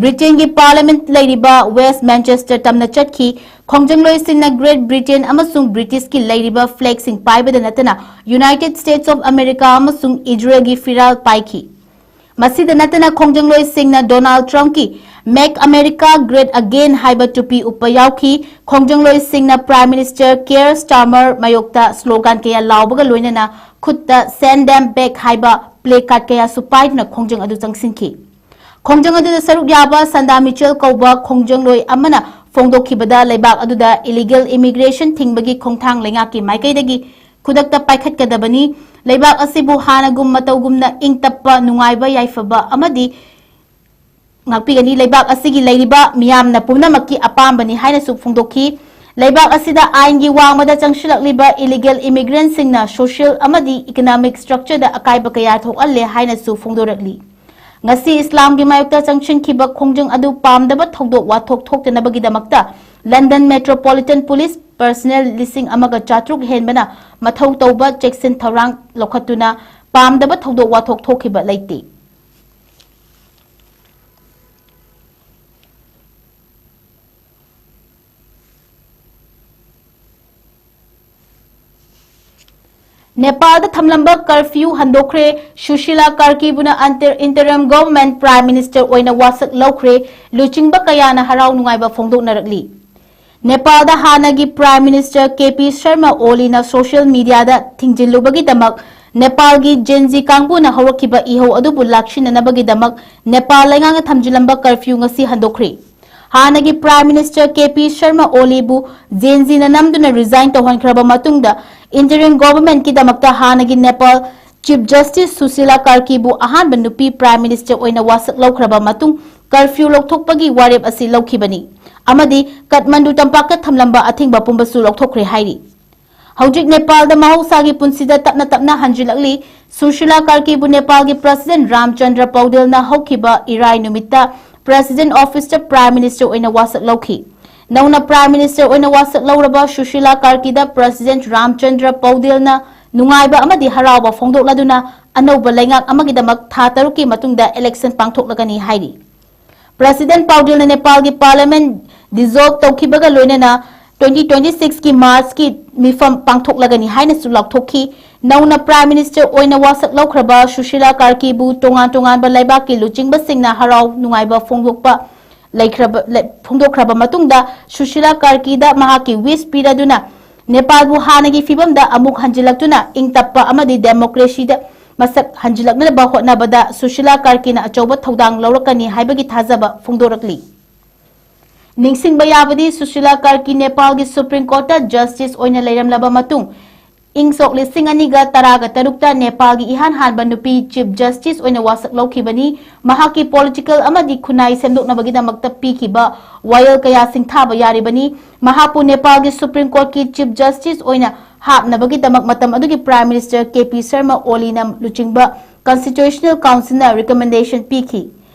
ꯕ꯭ꯔꯤꯇꯦꯟꯒꯤ ꯄꯥꯔꯂꯤꯌꯥꯃꯦꯟꯠ ꯂꯩꯔꯤꯕ ꯋꯦꯁ꯭ꯠ ꯃꯦꯟꯆꯦꯁꯇꯔ ꯇꯝꯅ ꯆꯠꯈꯤ꯫ ꯈꯣꯡꯖꯪꯂꯣꯏꯁꯤꯡꯅ ꯒ꯭ꯔꯦꯠ ꯕ꯭ꯔꯤꯇꯦꯟ ꯑꯃꯁꯨꯡ ꯕ꯭ꯔꯤꯇꯤꯁꯀꯤ ꯂꯩꯔꯤꯕ ꯐ꯭ꯂꯦꯒꯁꯤꯡ ꯄꯥꯏꯕꯗ ꯅꯠꯇꯅ ꯌꯨꯅꯥꯏꯇꯦꯗ ꯁ꯭ꯇꯦꯠꯁ ꯑꯣꯐ ꯑꯃꯦꯔꯤꯀꯥ ꯑꯃꯁꯨꯡ ꯏꯖꯔꯦꯜꯒꯤ ꯐꯤꯔꯥꯜ ꯄꯥꯏꯈꯤ꯫ ꯃꯁꯤꯗ ꯅꯠꯇꯅ ꯈꯣꯡꯖꯪꯂꯣꯏꯁꯤꯡꯅ Donald ꯇ꯭ꯔꯝꯞꯀꯤ "Make America Great Again" ꯍꯥꯏꯕ ꯇꯨꯄꯤ ꯎꯞꯄ ꯌꯥꯎꯈꯤ꯫ ꯈꯣꯡꯖꯪꯂꯣꯏꯁꯤꯡꯅ ꯄ꯭ꯔꯥꯏꯝ ꯃꯤꯅꯤꯁꯇꯔ ꯀꯤꯌꯔ ꯁ꯭ꯇꯥꯔꯃꯔ ꯃꯥꯌꯣꯛꯇ ꯁ꯭ꯂꯣꯒꯥꯟ ꯀꯌꯥ ꯂꯥꯎꯕꯒ ꯂꯣꯏꯅꯅ ꯈꯨꯠꯇ "Send Them Back" ꯍꯥꯏꯕ ꯄ꯭ꯂꯦ ꯀꯥꯔꯗ ꯀꯌꯥꯁꯨ ꯄꯥꯏꯗꯨꯅ ꯈꯣꯡꯖꯪ ꯑꯗꯨ ꯆꯪꯁꯤꯟꯈꯤ꯫ ꯈꯣꯡꯖꯪ ꯑꯗꯨꯗ ꯁꯔꯨꯛ ꯌꯥꯕ ꯁꯟꯗꯥ ꯃꯤꯆꯦꯜ ꯀꯧꯕ ꯈꯣꯡꯖꯪꯂꯣꯏ ꯑꯃꯅ ꯐꯣꯡꯗꯣꯛꯈꯤꯕꯗ, ꯂꯩꯕꯥꯛ ꯑꯗꯨꯗ ꯏꯂꯤꯒꯦꯜ ꯏꯃꯤꯒ꯭ꯔꯦꯁꯟ ꯊꯤꯡꯕꯒꯤ ꯈꯣꯡꯊꯥꯡ ꯂꯩꯉꯥꯛꯀꯤ ꯃꯥꯏꯀꯩꯗꯒꯤ ꯈꯨꯗꯛꯇ ꯄꯥꯏꯈꯠꯀꯗꯕꯅꯤ꯫ ꯂꯩꯕꯥꯛ ꯑꯁꯤꯕꯨ ꯍꯥꯟꯅꯒꯨꯝ ꯃꯇꯧꯒꯨꯝꯅ ꯏꯪ ꯇꯞꯄ, ꯅꯨꯡꯉꯥꯏꯕ ꯌꯥꯏꯐꯕ ꯑꯃꯗꯤ ꯉꯥꯛꯄꯤꯒꯅꯤ꯫ ꯂꯩꯕꯥꯛ ꯑꯁꯤꯒꯤ ꯂꯩꯔꯤꯕ ꯃꯤꯌꯥꯝꯅ ꯄꯨꯝꯅꯃꯛꯀꯤ ꯑꯄꯥꯝꯕꯅꯤ ꯍꯥꯏꯅꯁꯨ ꯐꯣꯡꯗꯣꯛꯈꯤ꯫ ꯂꯩꯕꯥꯛ ꯑꯁꯤꯗ ꯑꯥꯏꯟꯒꯤ ꯋꯥꯡꯃꯗ ꯆꯪꯁꯤꯜꯂꯛꯂꯤꯕ ꯏꯂꯤꯒꯦꯜ ꯏꯃꯤꯒ꯭ꯔꯦꯟꯠꯁꯤꯡꯅ ꯁꯣꯁꯤꯌꯦꯜ ꯑꯃꯗꯤ ꯏꯀꯣꯅꯣꯃꯤꯛ ꯁ꯭ꯇ꯭ꯔꯛꯆꯔꯗ ꯑꯀꯥꯏꯕ ꯀꯌꯥ ꯊꯣꯛꯍꯜꯂꯦ ꯍꯥꯏꯅꯁꯨ ꯐꯣꯡꯗꯣꯔꯛꯂꯤ꯫ ꯉꯁꯤ ꯏꯁꯂꯥꯝꯒꯤ ꯃꯥꯌꯣꯛꯇ ꯆꯪꯁꯤꯟꯈꯤꯕ ꯈꯣꯡꯖꯪ ꯑꯗꯨ ꯄꯥꯝꯗꯕ ꯊꯧꯗꯣꯛ ꯋꯥꯊꯣꯛ ꯊꯣꯛꯇꯅꯕꯒꯤꯗꯃꯛꯇ ꯂꯟꯗꯟ ꯃꯦꯇ꯭ꯔꯣꯄꯣꯂꯤꯇꯟ ꯄꯨꯂꯤꯁ ꯄꯔꯁꯅꯦꯜ ꯂꯤꯁꯤꯡ ꯑꯃꯒ ꯆꯥꯇ꯭ꯔꯨꯛ ꯍꯦꯟꯕꯅ ꯃꯊꯧ ꯇꯧꯕ ꯆꯦꯛꯁꯤꯟ ꯊꯧꯔꯥꯡ ꯂꯧꯈꯠꯇꯨꯅ ꯄꯥꯝꯗꯕ ꯊꯧꯗꯣꯛ ꯋꯥꯊꯣꯛ ꯊꯣꯛꯈꯤꯕ ꯂꯩꯇꯦ꯫ ꯅꯦꯄꯥꯜꯗ ꯊꯝꯂꯝꯕ curfew ꯍꯟꯗꯣꯛꯈ꯭ꯔꯦ꯫ Sushila ꯀꯥꯔꯀꯤꯕꯨꯅ ꯑꯟꯇꯔ-, ꯏꯟꯇꯔꯤꯝ government prime minister ꯑꯣꯏꯅ ꯋꯥꯁꯛ ꯂꯧꯈ꯭ꯔꯦ꯫ ꯂꯨꯆꯤꯡꯕ ꯀꯌꯥꯅ ꯍꯔꯥꯎ ꯅꯨꯡꯉꯥꯏꯕ ꯐꯣꯡꯗꯣꯛꯅꯔꯛꯂꯤ꯫ ꯅꯦꯄꯥꯜꯗ ꯍꯥꯟꯅꯒꯤ prime minister K P Sharma ꯑꯣꯂꯤꯅ social ꯃꯤꯗꯤꯌꯥꯗ ꯊꯤꯡꯖꯤꯜꯂꯨꯕꯒꯤꯗꯃꯛ ꯅꯦꯄꯥꯜꯒꯤ ꯖꯦꯟ ꯖꯤ ꯀꯥꯡꯕꯨꯅ ꯍꯧꯔꯛꯈꯤꯕ ꯏꯍꯧ ꯑꯗꯨꯕꯨ ꯂꯥꯛꯁꯤꯟꯅꯅꯕꯒꯤꯗꯃꯛ ꯅꯦꯄꯥꯜ ꯂꯩꯉꯥꯛꯅ ꯊꯝꯖꯤꯜꯂꯝꯕ ꯀꯔꯐ꯭ꯌꯨ ꯉꯁꯤ ꯍꯟꯗꯣꯛꯈ꯭ꯔꯦ꯫ ꯍꯥꯟꯅꯒꯤ prime minister K P Sharma ꯑꯣꯂꯤꯕꯨ ꯖꯦꯟ ꯖꯤꯅ ꯅꯝꯗꯨꯅ ꯔꯤꯖꯥꯏꯟ ꯇꯧꯍꯟꯈ꯭ꯔꯕ ꯃꯇꯨꯡꯗ ꯏꯟꯇꯔꯤꯝ ꯒꯣꯚꯔꯟꯃꯦꯟꯠꯀꯤꯗꯃꯛꯇ ꯍꯥꯟꯅꯒꯤ ꯅꯦꯄꯥꯜ ꯆꯤꯐ ꯖꯁꯇꯤꯁ ꯁꯨꯁꯤꯂꯥ ꯀꯥꯔꯀꯤꯕꯨ ꯑꯍꯥꯟꯕ ꯅꯨꯄꯤ ꯄ꯭ꯔꯥꯏꯝ ꯃꯤꯅꯤꯁꯇꯔ ꯑꯣꯏꯅ ꯋꯥꯁꯛ ꯂꯧꯈ꯭ꯔꯕ ꯃꯇꯨꯡ ꯀꯔꯐ꯭ꯌꯨ ꯂꯧꯊꯣꯛꯄꯒꯤ ꯋꯥꯔꯦꯞ ꯑꯁꯤ ꯂꯧꯈꯤꯕꯅꯤ ꯑꯃꯗꯤ ꯀꯠꯃꯟꯗꯨ ꯇꯝꯄꯥꯛꯇ ꯊꯝꯂꯝꯕ ꯑꯊꯤꯡꯕ ꯄꯨꯝꯕꯁꯨ ꯂꯧꯊꯣꯛꯈ꯭ꯔꯦ ꯍꯥꯏꯔꯤ꯫ ꯍꯧꯖꯤꯛ ꯅꯦꯄꯥꯜꯗ ꯃꯍꯧꯁꯥꯒꯤ ꯄꯨꯟꯁꯤꯗ ꯇꯞꯅ ꯇꯞꯅ ꯍꯟꯖꯤꯜꯂꯛꯂꯤ꯫ ꯁꯨꯁꯤꯂꯥ ꯀꯥꯔꯀꯤꯕꯨ ꯅꯦꯄꯥꯜꯒꯤ ꯄ꯭ꯔꯁꯤꯗꯦꯟꯠ ꯔꯥꯝꯆꯟꯗ꯭ꯔ ꯄꯧꯗꯦꯜꯅ ꯍꯧꯈꯤꯕ ꯏꯔꯥꯏ ꯅꯨꯃꯤꯠꯇ ꯄ꯭ꯔꯁꯤꯗꯦꯟꯠ ꯑꯣꯐꯤꯁꯇ ꯄ꯭ꯔꯥꯏꯝ ꯃꯤꯅꯤꯁꯇꯔ ꯑꯣꯏꯅ ꯋꯥꯁꯛ ꯂꯧꯈꯤ꯫ ꯅꯧꯅ ꯄ꯭ꯔꯥꯏꯝ ꯃꯤꯅꯤꯁꯇꯔ ꯑꯣꯏꯅ ꯋꯥꯁꯛ ꯂꯧꯔꯕ ꯁꯨꯁꯤꯂꯥ ꯀꯥꯔꯀꯤꯗ ꯄ꯭ꯔꯁꯤꯗꯦꯟꯠ ꯔꯥꯝꯆꯟꯗ꯭ꯔ ꯄꯧꯗꯦꯜꯅ ꯅꯨꯡꯉꯥꯏꯕ ꯑꯃꯗꯤ ꯍꯔꯥꯎꯕ ꯐꯣꯡꯗꯣꯛꯂꯗꯨꯅ ꯑꯅꯧꯕ ꯂꯩꯉꯥꯛ ꯑꯃꯒꯤꯗꯃꯛ ꯊꯥ ꯇꯔꯨꯛꯀꯤ ꯃꯇꯨꯡꯗ ꯏꯂꯦꯛꯁꯟ ꯄꯥꯡꯊꯣꯛꯂꯒꯅꯤ ꯍꯥꯏꯔꯤ꯫ ꯄ꯭ꯔꯦꯁꯤꯗꯦꯟꯠ ꯄꯥꯎꯗꯤꯜꯅ ꯅꯦꯄꯥꯜꯒꯤ ꯄꯥꯔꯂꯤꯌꯥꯃꯦꯟꯠ ꯗꯤꯖꯣꯜꯕ ꯇꯧꯈꯤꯕꯒ ꯂꯣꯏꯅꯅ twenty twenty-six ꯀꯤ ꯃꯥꯔꯆꯀꯤ ꯃꯤꯐꯝ ꯄꯥꯡꯊꯣꯛꯂꯒꯅꯤ ꯍꯥꯏꯅꯁꯨ ꯂꯥꯎꯊꯣꯛꯈꯤ꯫ ꯅꯧꯅ ꯄ꯭ꯔꯥꯏꯝ ꯃꯤꯅꯤꯁꯇꯔ ꯑꯣꯏꯅ ꯋꯥꯁꯛ ꯂꯧꯈ꯭ꯔꯕ ꯁꯨꯁꯤꯂꯥ ꯀꯥꯔꯀꯤꯕꯨ ꯇꯣꯉꯥꯟ ꯇꯣꯉꯥꯟꯕ ꯂꯩꯕꯥꯛꯀꯤ ꯂꯨꯆꯤꯡꯕꯁꯤꯡꯅ ꯍꯔꯥꯎ ꯅꯨꯡꯉꯥꯏꯕ ꯐꯣꯡꯗꯣꯛꯄ ꯂꯩꯈ꯭ꯔꯕ-, ꯂꯩ-, ꯐꯣꯡꯗꯣꯛꯈ꯭ꯔꯕ ꯃꯇꯨꯡꯗ ꯁꯨꯁꯤꯂꯥ ꯀꯥꯔꯀꯤꯗ ꯃꯍꯥꯛꯀꯤ ꯋꯤꯁ ꯄꯤꯔꯗꯨꯅ ꯅꯦꯄꯥꯜꯕꯨ ꯍꯥꯟꯅꯒꯤ ꯐꯤꯕꯝꯗ ꯑꯃꯨꯛ ꯍꯟꯖꯤꯜꯂꯛꯇꯨꯅ ꯏꯪ ꯇꯞꯄ ꯑꯃꯗꯤ ꯗꯦꯃꯣꯀ꯭ꯔꯦꯁꯤꯗ ꯃꯁꯛ ꯍꯟꯖꯤꯜꯂꯛꯅꯕ ꯍꯣꯠꯅꯕꯗ ꯁꯨꯁꯤꯂꯥ ꯀꯥꯔꯀꯤꯅ ꯑꯆꯧꯕ ꯊꯧꯗꯥꯡ ꯂꯧꯔꯛꯀꯅꯤ ꯍꯥꯏꯕꯒꯤ ꯊꯥꯖꯕ ꯐꯣꯡꯗꯣꯔꯛꯂꯤ꯫ ꯅꯤꯡꯁꯤꯡꯕ ꯌꯥꯕꯗꯤ, ꯁꯨꯁꯤꯂꯥ ꯀꯥꯔꯀꯤ ꯅꯦꯄꯥꯜꯒꯤ ꯁꯨꯄ꯭ꯔꯤꯝ ꯀꯣꯔꯠꯇ ꯖꯁꯇꯤꯁ ꯑꯣꯏꯅ ꯂꯩꯔꯝꯂꯕ ꯃꯇꯨꯡ, ꯏꯪ ꯁꯣꯛ ꯂꯤꯁꯤꯡ ꯑꯅꯤꯒ ꯇꯔꯥꯒ ꯇꯔꯨꯛꯇ ꯅꯦꯄꯥꯜꯒꯤ ꯏꯍꯥꯟ ꯍꯥꯟꯕ ꯅꯨꯄꯤ ꯆꯤꯐ ꯖꯁꯇꯤꯁ ꯑꯣꯏꯅ ꯋꯥꯁꯛ ꯂꯧꯈꯤꯕꯅꯤ꯫ ꯃꯍꯥꯛꯀꯤ ꯄꯣꯂꯤꯇꯤꯀꯦꯜ ꯑꯃꯗꯤ ꯈꯨꯟꯅꯥꯏ ꯁꯦꯝꯗꯣꯛꯅꯕꯒꯤꯗꯃꯛꯇ ꯄꯤꯈꯤꯕ ꯋꯥꯌꯦꯜ ꯀꯌꯥ ꯁꯤꯡꯊꯥꯕ ꯌꯥꯔꯤꯕꯅꯤ꯫ ꯃꯍꯥꯛꯄꯨ ꯅꯦꯄꯥꯜꯒꯤ ꯁꯨꯄ꯭ꯔꯤꯝ ꯀꯣꯔꯠꯀꯤ ꯆꯤꯐ ꯖꯁꯇꯤꯁ ꯑꯣꯏꯅ ꯍꯥꯞꯅꯕꯒꯤꯗꯃꯛ ꯃꯇꯝ ꯑꯗꯨꯒꯤ prime minister K P Sharma ꯑꯣꯂꯤꯅ ꯂꯨꯆꯤꯡꯕ ꯀꯟꯁꯇꯤꯇ꯭ꯌꯨꯁꯅꯦꯜ ꯀꯥꯎꯟꯁꯤꯜꯅ ꯔꯤꯀꯃꯦꯟꯗꯦꯁꯟ ꯄꯤꯈꯤ꯫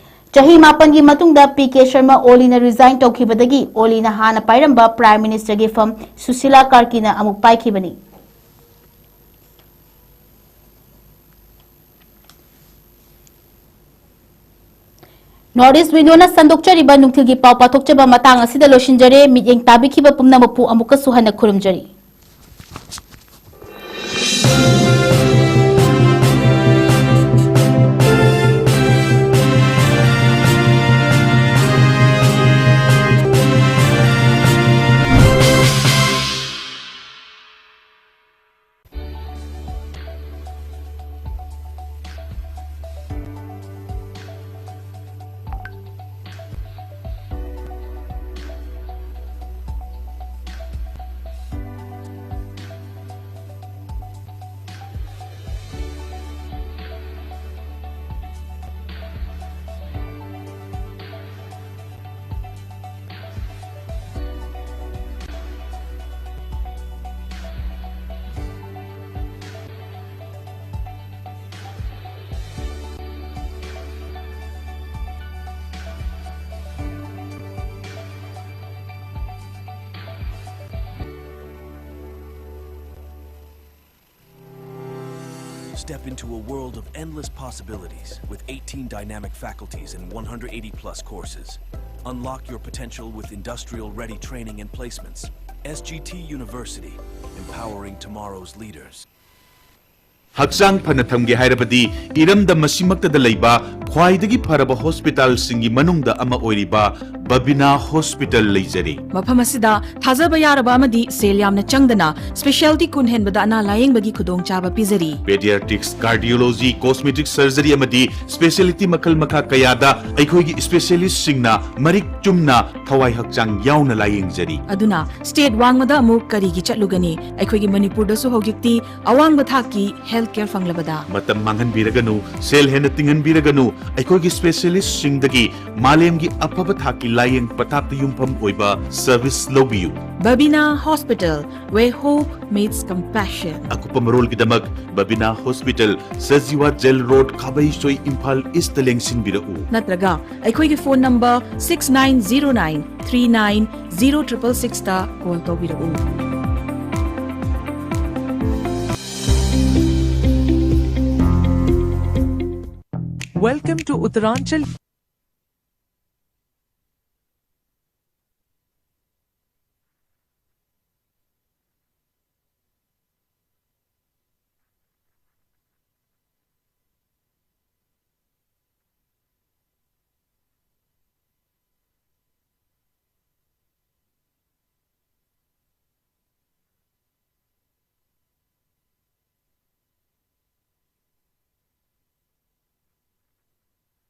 ꯆꯍꯤ ꯃꯥꯄꯟꯒꯤ ꯃꯇꯨꯡꯗ ꯄꯤ ꯀꯦ ꯁꯔꯃ ꯑꯣꯂꯤꯅ ꯔꯤꯖꯥꯏꯟ ꯇꯧꯈꯤꯕꯗꯒꯤ ꯑꯣꯂꯤꯅ ꯍꯥꯟꯅ ꯄꯥꯏꯔꯝꯕ ꯄ꯭ꯔꯥꯏꯝ ꯃꯤꯅꯤꯁꯇꯔꯒꯤ ꯐꯝ ꯁꯨꯁꯤꯂꯥ ꯀꯥꯔꯀꯤꯅ ꯑꯃꯨꯛ ꯄꯥꯏꯈꯤꯕꯅꯤ꯫ ꯅꯣꯔꯠ ꯏꯁ ꯋꯤꯟꯗꯣꯅ ꯁꯟꯗꯣꯛꯆꯔꯤꯕ ꯅꯨꯡꯊꯤꯜꯒꯤ ꯄꯥꯎ ꯄꯥꯊꯣꯛꯆꯕ ꯃꯇꯥꯡ ꯑꯁꯤꯗ ꯂꯣꯏꯁꯤꯟꯖꯔꯦ꯫ ꯃꯤꯠꯌꯦꯡ ꯇꯥꯕꯤꯈꯤꯕ ꯄꯨꯝꯅꯃꯛꯄꯨ ꯑꯃꯨꯛꯀꯁꯨ ꯍꯟꯅ ꯈꯨꯔꯨꯝꯖꯔꯤ꯫ Step into a world of endless possibilities with eighteen dynamic faculties and one hundred eighty plus courses. Unlock your potential with industrial ready training and placements. S G T University, empowering tomorrow's leaders. ꯍꯛꯆꯥꯡ ꯐꯅ ꯊꯝꯒꯦ ꯍꯥꯏꯔꯕꯗꯤ ꯏꯔꯝꯗꯝ ꯑꯁꯤꯃꯛꯇꯗ ꯂꯩꯕ ꯈ꯭ꯋꯥꯏꯗꯒꯤ ꯐꯔꯕ ꯍꯣꯁꯄꯤꯇꯥꯜꯁꯤꯡꯒꯤ ꯃꯅꯨꯡꯗ ꯑꯃ ꯑꯣꯏꯔꯤꯕ ꯕꯕꯤꯅꯥ ꯍꯣꯁꯄꯤꯇꯥꯜ ꯂꯩꯖꯔꯤ꯫ ꯃꯐꯝ ꯑꯁꯤꯗ ꯊꯥꯖꯕ ꯌꯥꯔꯕ ꯑꯃꯗꯤ ꯁꯦꯜ ꯌꯥꯝꯅ ꯆꯪꯗꯅ ꯁ꯭ꯄꯦꯁꯤꯌꯦꯜꯇꯤ ꯀꯨꯟ ꯍꯦꯟꯕꯗ ꯑꯅꯥ ꯂꯥꯌꯦꯡꯕꯒꯤ ꯈꯨꯗꯣꯡꯆꯥꯕ ꯄꯤꯖꯔꯤ꯫ ꯄꯦꯗꯤꯌꯥꯇ꯭ꯔꯤꯛꯁ, ꯀꯥꯔꯗꯤꯑꯣꯂꯣꯖꯤ, ꯀꯣꯁꯃꯦꯇꯤꯛ ꯁꯔꯖꯔꯤ ꯑꯃꯗꯤ ꯁ꯭ꯄꯦꯁꯤꯌꯦꯜꯇꯤ ꯃꯈꯜ ꯃꯈꯥ ꯀꯌꯥꯗ ꯑꯩꯈꯣꯏꯒꯤ ꯁ꯭ꯄꯦꯁꯤꯌꯦꯂꯤꯁ꯭ꯠꯁꯤꯡꯅ ꯃꯔꯤꯛ ꯆꯨꯝꯅ ꯊꯋꯥꯏ ꯍꯛꯆꯥꯡ ꯌꯥꯎꯅ ꯂꯥꯌꯦꯡꯖꯔꯤ꯫ ꯑꯗꯨꯅ ꯁ꯭ꯇꯦꯠ ꯋꯥꯡꯃꯗ ꯑꯃꯨꯛ ꯀꯔꯤꯒꯤ ꯆꯠꯂꯨꯒꯅꯤ? ꯑꯩꯈꯣꯏꯒꯤ ꯃꯅꯤꯄꯨꯔꯗꯁꯨ ꯍꯧꯖꯤꯛꯇꯤ ꯑꯋꯥꯡꯕ ꯊꯥꯛꯀꯤ ꯍꯦꯜꯊ ꯀꯦꯌꯔ ꯐꯪꯂꯕꯗ꯫ ꯃꯇꯝ ꯃꯥꯡꯍꯟꯕꯤꯔꯒꯅꯨ, ꯁꯦꯜ ꯍꯦꯟꯅ ꯇꯤꯡꯍꯟꯕꯤꯔꯒꯅꯨ, ꯑꯩꯈꯣꯏꯒꯤ ꯁ꯭ꯄꯦꯁꯤꯌꯦꯂꯤꯁ꯭ꯠꯁꯤꯡꯗꯒꯤ ꯃꯥꯂꯦꯝꯒꯤ ꯑꯐꯕ ꯊꯥꯛꯀꯤ ꯂꯥꯌꯦꯡ ꯄꯊꯥꯞꯇ ꯌꯨꯝꯐꯝ ꯑꯣꯏꯕ ꯁꯔꯚꯤꯁ ꯂꯧꯕꯤꯌꯨ꯫ Babina Hospital, where hope meets compassion. ꯑꯀꯨꯞꯄ ꯃꯔꯣꯜꯒꯤꯗꯃꯛ Babina hospital, Sajiwa jail road, Khabeisoi, Imphal ꯏꯁ꯭ꯠꯇ ꯂꯦꯡꯁꯤꯟꯕꯤꯔꯛꯎ꯫ ꯅꯠꯇ꯭ꯔꯒ ꯑꯩꯈꯣꯏꯒꯤ phone number six nine zero nine three nine zero triple sixꯇ ꯀꯣꯜ ꯇꯧꯕꯤꯔꯛꯎ꯫ Welcome to Uttaranchal.